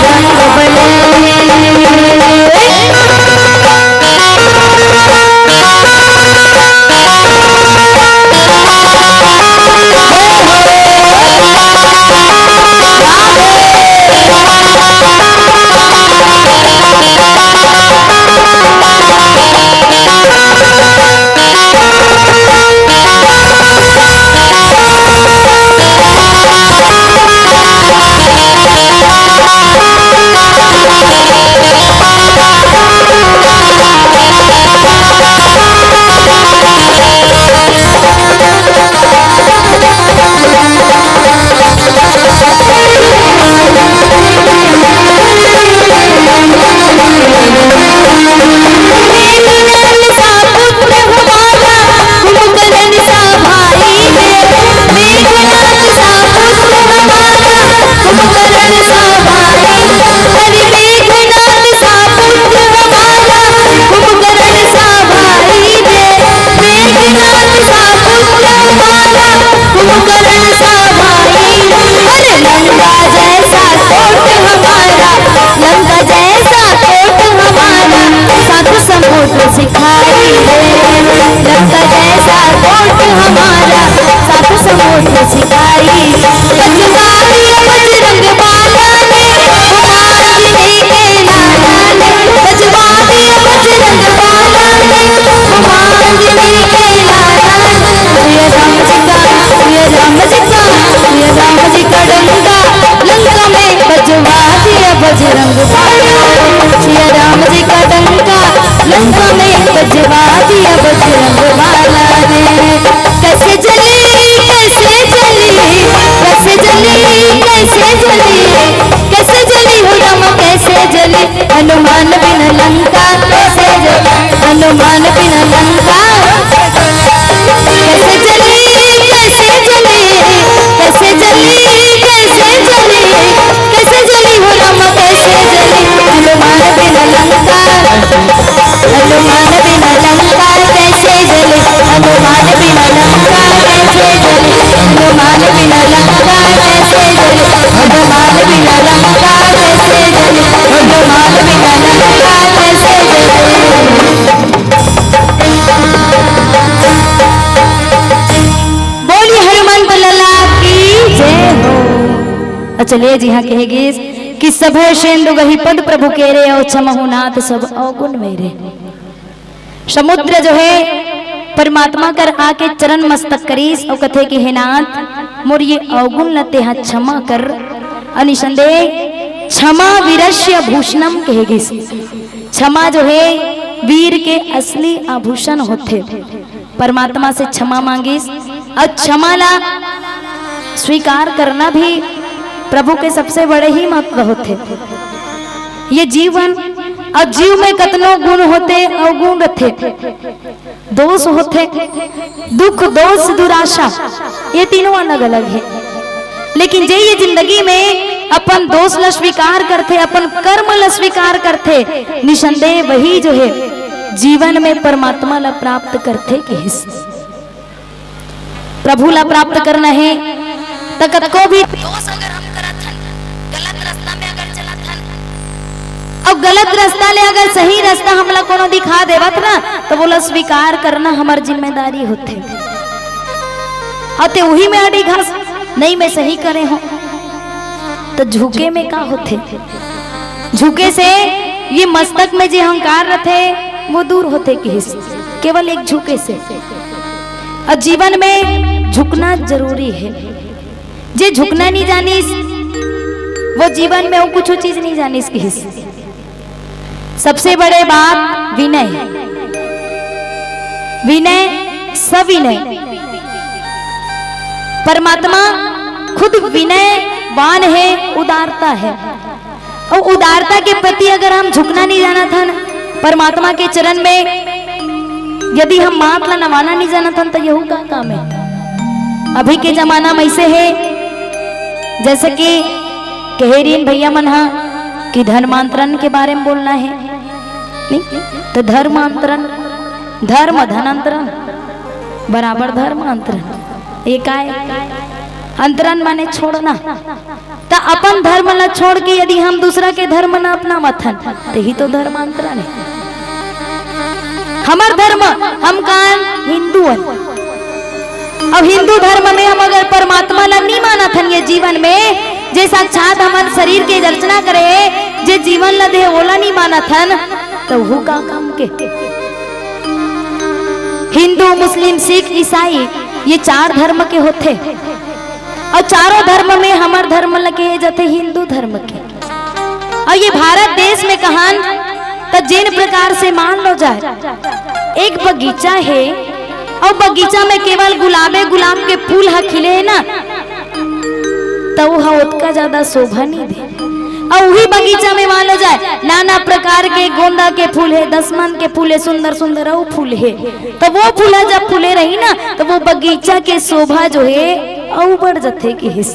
चलिए जी, हाँ कहे गिस कि सभय सेंदु गही पद प्रभु केरे, अउ क्षमहु नाथ सब अवगुण मेरे। समुद्र जो हे परमात्मा कर आके चरण मस्तक करिस अउ कथे कि हे नाथ, मोर ये अवगुण ल तेहा क्षमा कर। अउ निसंदेह क्षमा वीरस्य भूषणम कहे गिस। क्षमा जो हे वीर के असली आभूषण होथे। परमात्मा से क्षमा मांगिस, अउ क्षमा ला स्वीकार करना भी प्रभु के सबसे बड़े ही महत्व होथे। ये जीवन अउ जीव में कतनो गुण होथे, अवगुण रथे, दोष होथे, दुख, दोष, दुराशा, ये तीनों अलग-अलग हे। लेकिन जे ये जिंदगी में अपन दोष ला स्वीकार करथे, अपन कर्म ला स्वीकार करथे, निसंदेह वही जो हे जीवन में परमात्मा ला प्राप्त करथे कहिस। प्रभु ला प्राप्त करना हे, त कतको भी दोष अगर हम करत हन, गलत रास्ता में अगर चलत हन, अउ गलत रास्ता ले अगर सही रास्ता हमला कोनो दिखा देवत ना, त वोला स्वीकार करना हमर जिम्मेदारी होथे। अउ ते उही में अड़ी घास, नहीं, मैं सही करे हों, त झुके में का होथे? झुके से ये मस्तक में जे अहंकार रथे, वो दूर होथे कहिस, केवल एक झुके से। अउ जीवन में झुकना जरूरी हे। जे झुकना नहीं जानिस, वो जीवन में अउ कुछो चीज नहीं जानिस कहिस। सबसे बड़े बात विनय, विनय, सविनय। परमात्मा खुद विनयवान हे, उदारता हे। अउ उदारता के प्रति अगर हम झुकना नहीं जानत हन, परमात्मा के चरण में यदि हम माथ ला नवाना नहीं जानत हन, त यहू का काम हे? अभी के जमाना में ऐसे हे, जैसे कि कहे रिन भैया मन हा कि धर्मांतरण के बारे में बोलना हे, नहीं? त धर्मांतरण, धर्म धनांतरण बराबर धर्मांतरण। ये काय? अंतरण माने छोड़ना। त अपन धर्म ला छोड़ के यदि हम दूसरा के धर्म ला अपनावत हन, त ही तो धर्मांतरण हे। हमर धर्म, हम कान हिंदू हन। अब हिंदू धर्म में हम अगर परमात्मा ला नहीं मानत हन ये जीवन में, जे साक्षात हमर शरीर के रचना करे हे, जे जीवन ला दे, ओला नहीं मानत हन, त वो का काम के? हिंदू, मुस्लिम, सिख, ईसाई, ये चार धर्म के होथे। अउ चारों धर्म में हमर धर्म ल कहे जाथे हिंदू धर्म के। अउ ये भारत देश में कहन त जेन प्रकार से मान लो जाए, एक बगीचा हे, अउ बगीचा में केवल गुलाबे गुलाब के फूल ह खिले हे ना, त वो ह ओतका ज्यादा शोभा नहीं दे। अउ उही बगीचा में मान लो जाए, नाना प्रकार के गोंदा के फूल हे, दसमन के फूल हे, सुंदर सुंदर अउ फूल हे, त वो फूल ह जब फूले रही ना, त वो बगीचा के शोभा जो हे, अउ बढ़ जथे कहिस।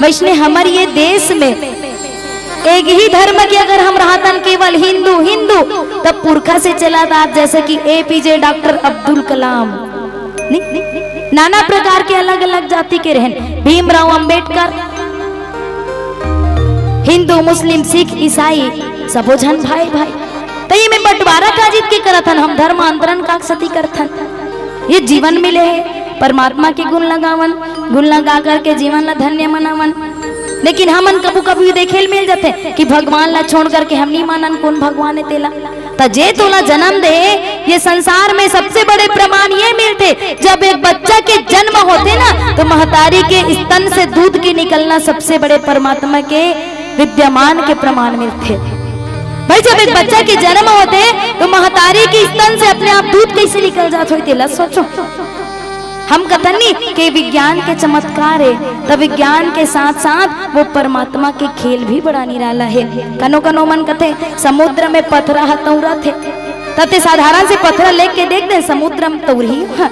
वैसने हमर ये देश में एक ही धर्म के अगर हम रहतन, केवल हिंदू, हिंदू, तब पुरखा से चलत आत, जैसे कि एपीजे डॉक्टर अब्दुल कलाम, नहीं? नाना प्रकार के अलग-अलग जाति के रहन, भीमराव अंबेडकर, हिंदू, मुस्लिम, सिख, ईसाई, सबो झन भाई, भाई। त ये में बंटवारा का जीत के करत हन, हम धर्मांतरण का सती करत हन। ये जीवन मिले हे, परमात्मा के गुण लगावन, गुण लगा करके जीवन ला धन्य मनावन। लेकिन हमन कभू कभू देखे ल मिल जाथे कि भगवान ला छोड़ करके हम नहीं मानन, कौन भगवान हे तेला। त जे तोला जन्म दे, ये संसार में सबसे बड़े प्रमाण ये मिलथे, जब एक बच्चा के जन्म होथे ना, तो महतारी के स्तन से दूध के निकलना सबसे बड़े परमात्मा के विद्यमान के प्रमाण मिलथे। भाई, जब एक बच्चा के जन्म होथे, तो महतारी के स्तन से अपने आप दूध कैसे निकल जात होही, तेला सोचो। हम कथन नी के विज्ञान के चमत्कार हे, त विज्ञान के साथ साथ वो परमात्मा के खेल भी बड़ा निराला हे। कनो कनो मन कथे समुद्र में पथरा ह तौरत हे, त ते साधारण से पथरा लेके देख दे, समुद्र में तौरही ह?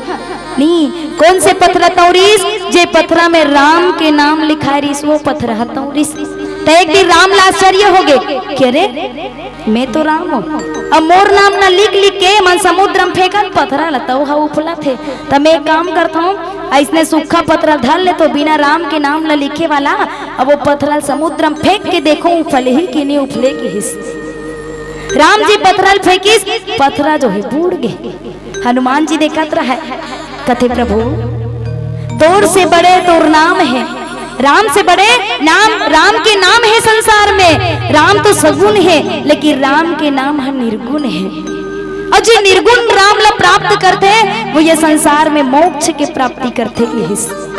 नी, कौन से पथरा तौरिस? जे पथरा में राम के नाम लिखाय रिस, वो पथरा ह तौरिस। त एक दिन राम ला आश्चर्य होगे कि अरे, मैं तो राम हों। अब मोर नाम ला लिख लिख के मन समुद्र में फेंकन, पथरा ला तौ ह उफलत हे। त मैं एक काम करथौं, अइसने सूखा पथरा धर लेथौं बिना राम के नाम ला लिखे वाला, अब वो पथरा ला समुद्र में फेंक के देखौं, उफलही कि नहीं उफले कहिस। राम जी पथरा ला फेंकिस, पथरा जो हे बूड़ गे। हनुमान जी देखत रहय, कथे, "प्रभु, तोर से बड़े तोर नाम हे, राम से बड़े नाम, राम के नाम हे संसार में। राम तो सगुन हे, लेकिन राम के नाम ह निर्गुन हे। अउ जे निर्गुन राम ला प्राप्त करथे, वो ये संसार में मोक्ष के प्राप्ति करथे, कहिस।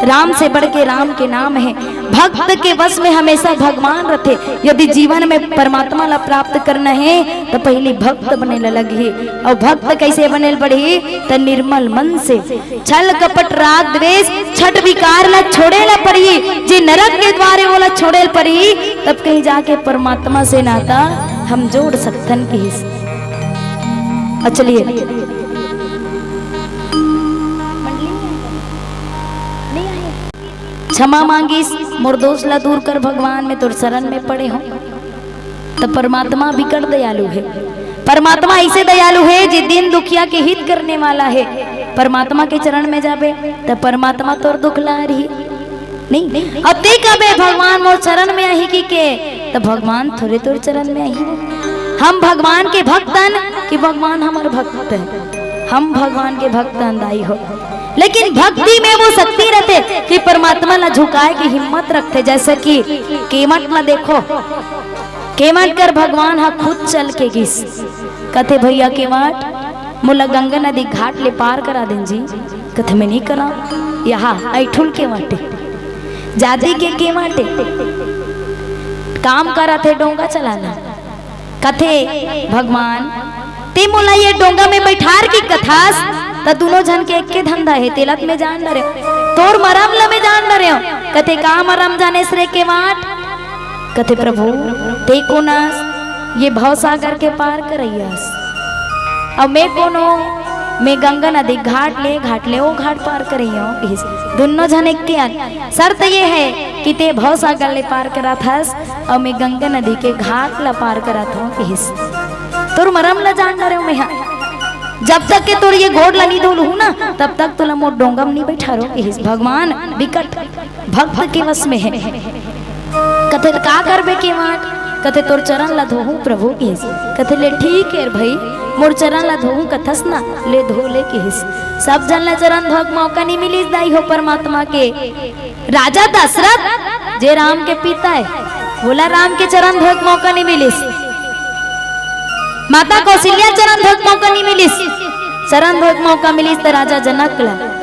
राम से बढ़ के राम के नाम हे। भक्त के वश में हमेशा भगवान रथे। यदि जीवन में परमात्मा ला प्राप्त करना हे, त पहिली भक्त बने ला लगही। अउ भक्त कइसे बने ला पड़ही? त निर्मल मन से, छल कपट राग द्वेष छठ विकार ला छोड़े ला पड़ही। जे नरक के द्वार हे, ओला छोड़े ला पड़ही, तब कहीं जाके परमात्मा से नाता हम जोड़ सकथन, कहिस। अउ चलिए, क्षमा मांगिस, मोर दोष ला दूर कर भगवान, मैं तोर शरण में पड़े हों। त परमात्मा बिकट दयालु हे। परमात्मा अइसे दयालु हे, जे दीन दुखिया के हित करने वाला हे। परमात्मा के चरण में जाबे, त परमात्मा तोर दुख ला हरही। नहीं? अउ तें कबे भगवान मोर चरण में आही कहिके, त भगवान थोरे तोर चरण में आही। हम भगवान के भक्त हन कि भगवान हमर भक्त हे? हम भगवान के भक्त हन दाई हो। लेकिन भक्ति में वो शक्ति रथे कि परमात्मा ला झुकाए के हिम्मत रखथे। जैसे कि केवट ला देखो, केवट कर भगवान ह खुद चल के गिस। कथे, "भैया केवट, मोला गंगा नदी घाट ले पार करा देन जी।" कथे, "मैं नहीं करा।" यहाँ ऐठुल केवट हे, जाति के केवट हे, काम करत हे डोंगा चलाना। कथे, "भगवान, तें मोला ये डोंगा में बैठार के कथस, त दूनों झन के एके धंधा हे, तेला त मैं जान डरेंव, तोर मरम ला मैं जान डरेंव।" कथे, "का मरम जानेस रे केवट?" कथे, "प्रभु, तें कोन अस? ये भवसागर के पार करइया अस। अउ मैं कोन हों? मैं गंगा नदी घाट ले, घाट ले ओ घाट पार करइया हों," कहिस। दूनों झन एके अन। शर्त ये हे कि तें भवसागर ले पार करत हस, अउ मैं गंगा नदी के घाट ला पार करत हों, कहिस। "तोर मरम ला जान डरेंव मैं हा। जब तक के तोर ये गोड़ ला नी धो लूहूं ना, तब तक तोला मोर डोंगा म नी बैठारों," कहिस। भगवान बिकट भक्त के वश में हे। कथे, "का करबे केवट?" कथे, "तोर चरण ला धोहूं प्रभु," कहिस। कथे, "ले ठीक हे भाई, मोर चरण ला धोहूं कथस ना, ले धो ले," कहिस। सब झन ला चरण धोए के मौका नी मिलिस दाई हो परमात्मा के। राजा दशरथ, जे राम के पिता हे, ओला राम के चरण धोए के मौका नी मिलिस। माता कौशल्या चरण धोए के मौका नी मिलिस। चरण धोए के मौका मिलिस त राजा जनक ला।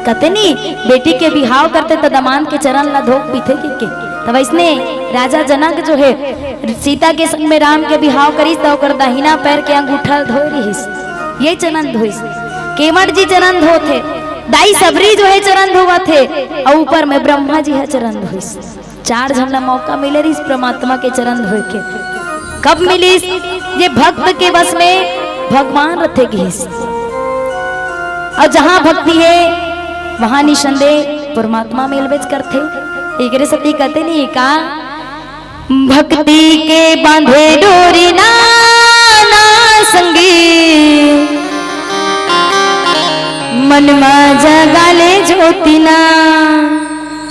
कथे नी, बेटी के बिहाव करथे त दमांद के चरण ला धो के पीथे कहिके। त वइसने राजा जनक जो हे, सीता के संग में राम के बिहाव करिस त ओकर दाहिना पैर के अंगूठा ल धोए रिहिस, ये चरण धोइस। केवट जी चरण धोथे, दाई सबरी जो हे चरण धोवत हे, अउ ऊपर में ब्रह्मा जी ह चरण धोइस। चार झन ला मौका मिले रिहिस परमात्मा के चरण धोए के। कब मिलिस? जे भक्त के वश में भगवान रथे गिस। अउ जहाँ भक्ति हे, वहाँ निसंदेह परमात्मा मिलबेच करथे। एकरे सेती कथे नी का, भक्ति के बांधे डोरी ना, ना संगी, मन मा जगा ले ज्योति ना।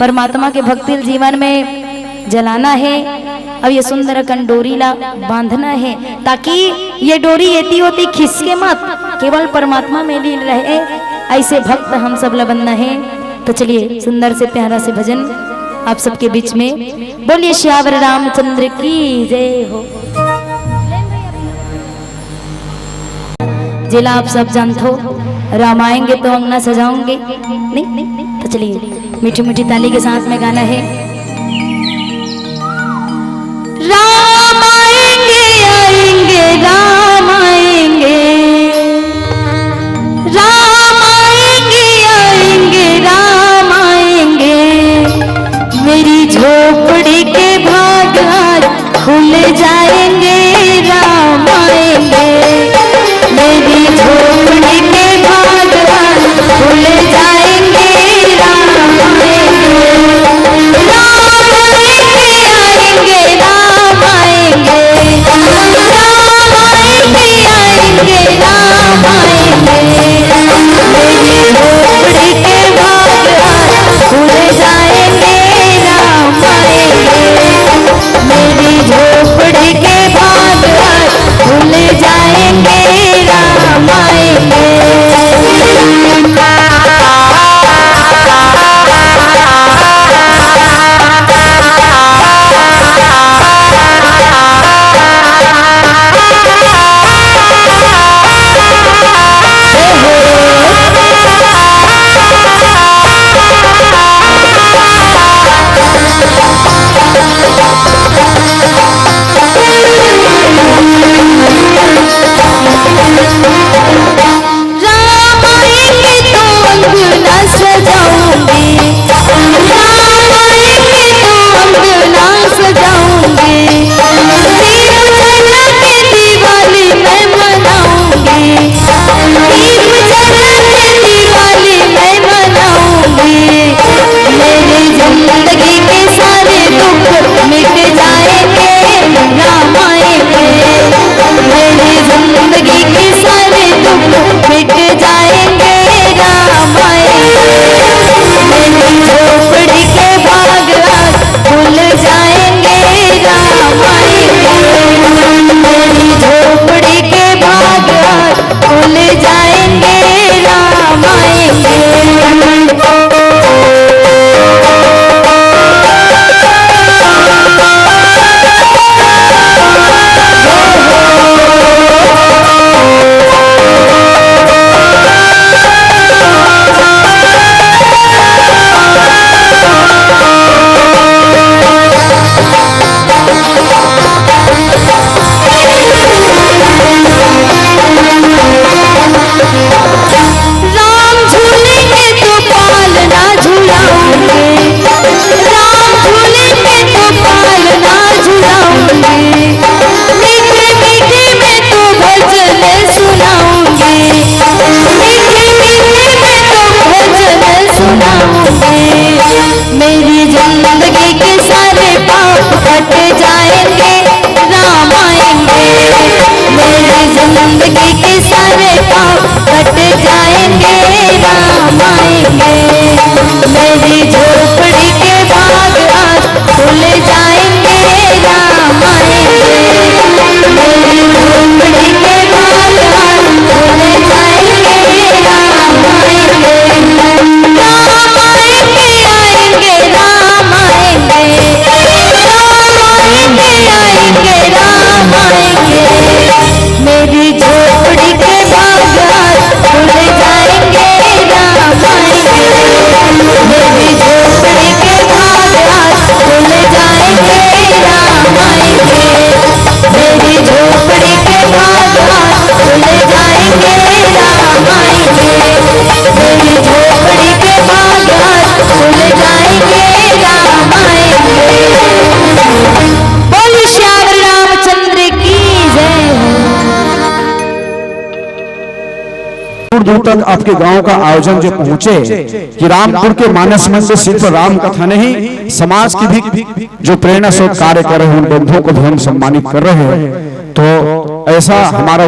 परमात्मा के भक्ति ल जीवन में जलाना हे, अउ ये सुंदर अकन डोरी ला बांधना हे, ताकि ये डोरी एती ओती खिसके मत, केवल परमात्मा में लीन रहे। अइसे भक्त हम सब ला बनना हे। तो चलिए, सुंदर से प्यारा से भजन आप सबके बीच में। बोलिए सियावर रामचंद्र की जय हो। जेला आप सब जानथो, "राम आएंगे तो अंगना सजाओगे", नहीं? तो चलिए, मीठी मीठी ताली के साथ में गाना हे। राम आएंगे, आएंगे, राम आएंगे, राम आएंगे, आएंगे, राम आएंगे। मेरी झोपड़ी के भाग आज खुल जाएंगे, राम आएंगे। मेरी झोपड़ी के भाग आज खुल जाएंगे, राम आएंगे। राम आएंगे, आएंगे, राम आएंगे। राम आएंगे, आएंगे, राम आएंगे। मेरी झोपड़ी के भाग आज खुल जाएंगे, राम आएंगे। मेरी झोपड़ी के भाग आज खुल जाएंगे, राम आएंगे। आएंगे, राम आएंगे। मेरी जिंदगी के सारे पाप कट जाएंगे, राम आएंगे। मेरी झोपड़ी के बाग आज खुल जाएंगे, राम आएंगे। मेरी झोपड़ी के बाग आज खुल जाएंगे, राम आएंगे। राम आएंगे, आएंगे, राम आएंगे। राम आएंगे, आएंगे, राम आएंगे। मेरी झोपड़ी के बाग आज खुल जाएंगे, राम आएंगे। मेरी झोपड़ी के बाग आज खुल जाएंगे, राम आएंगे। मेरी झोपड़ी के बाग आज खुल जाएंगे, राम आएंगे। मेरी झोपड़ी के बाग आज खुल जाएंगे, राम आएंगे। बोलिए सियावर रामचंद्र की जय। दूर दूर तक आपके गांव का आयोजन जो पहुंचे, कि रामपुर के मानस मंदिर सिर्फ राम कथा नहीं, समाज की भी जो प्रेरणा स्रोत कार्य कर रहे हैं, उन बंधुओं को भी हम सम्मानित कर रहे हैं। तो ऐसा हमारा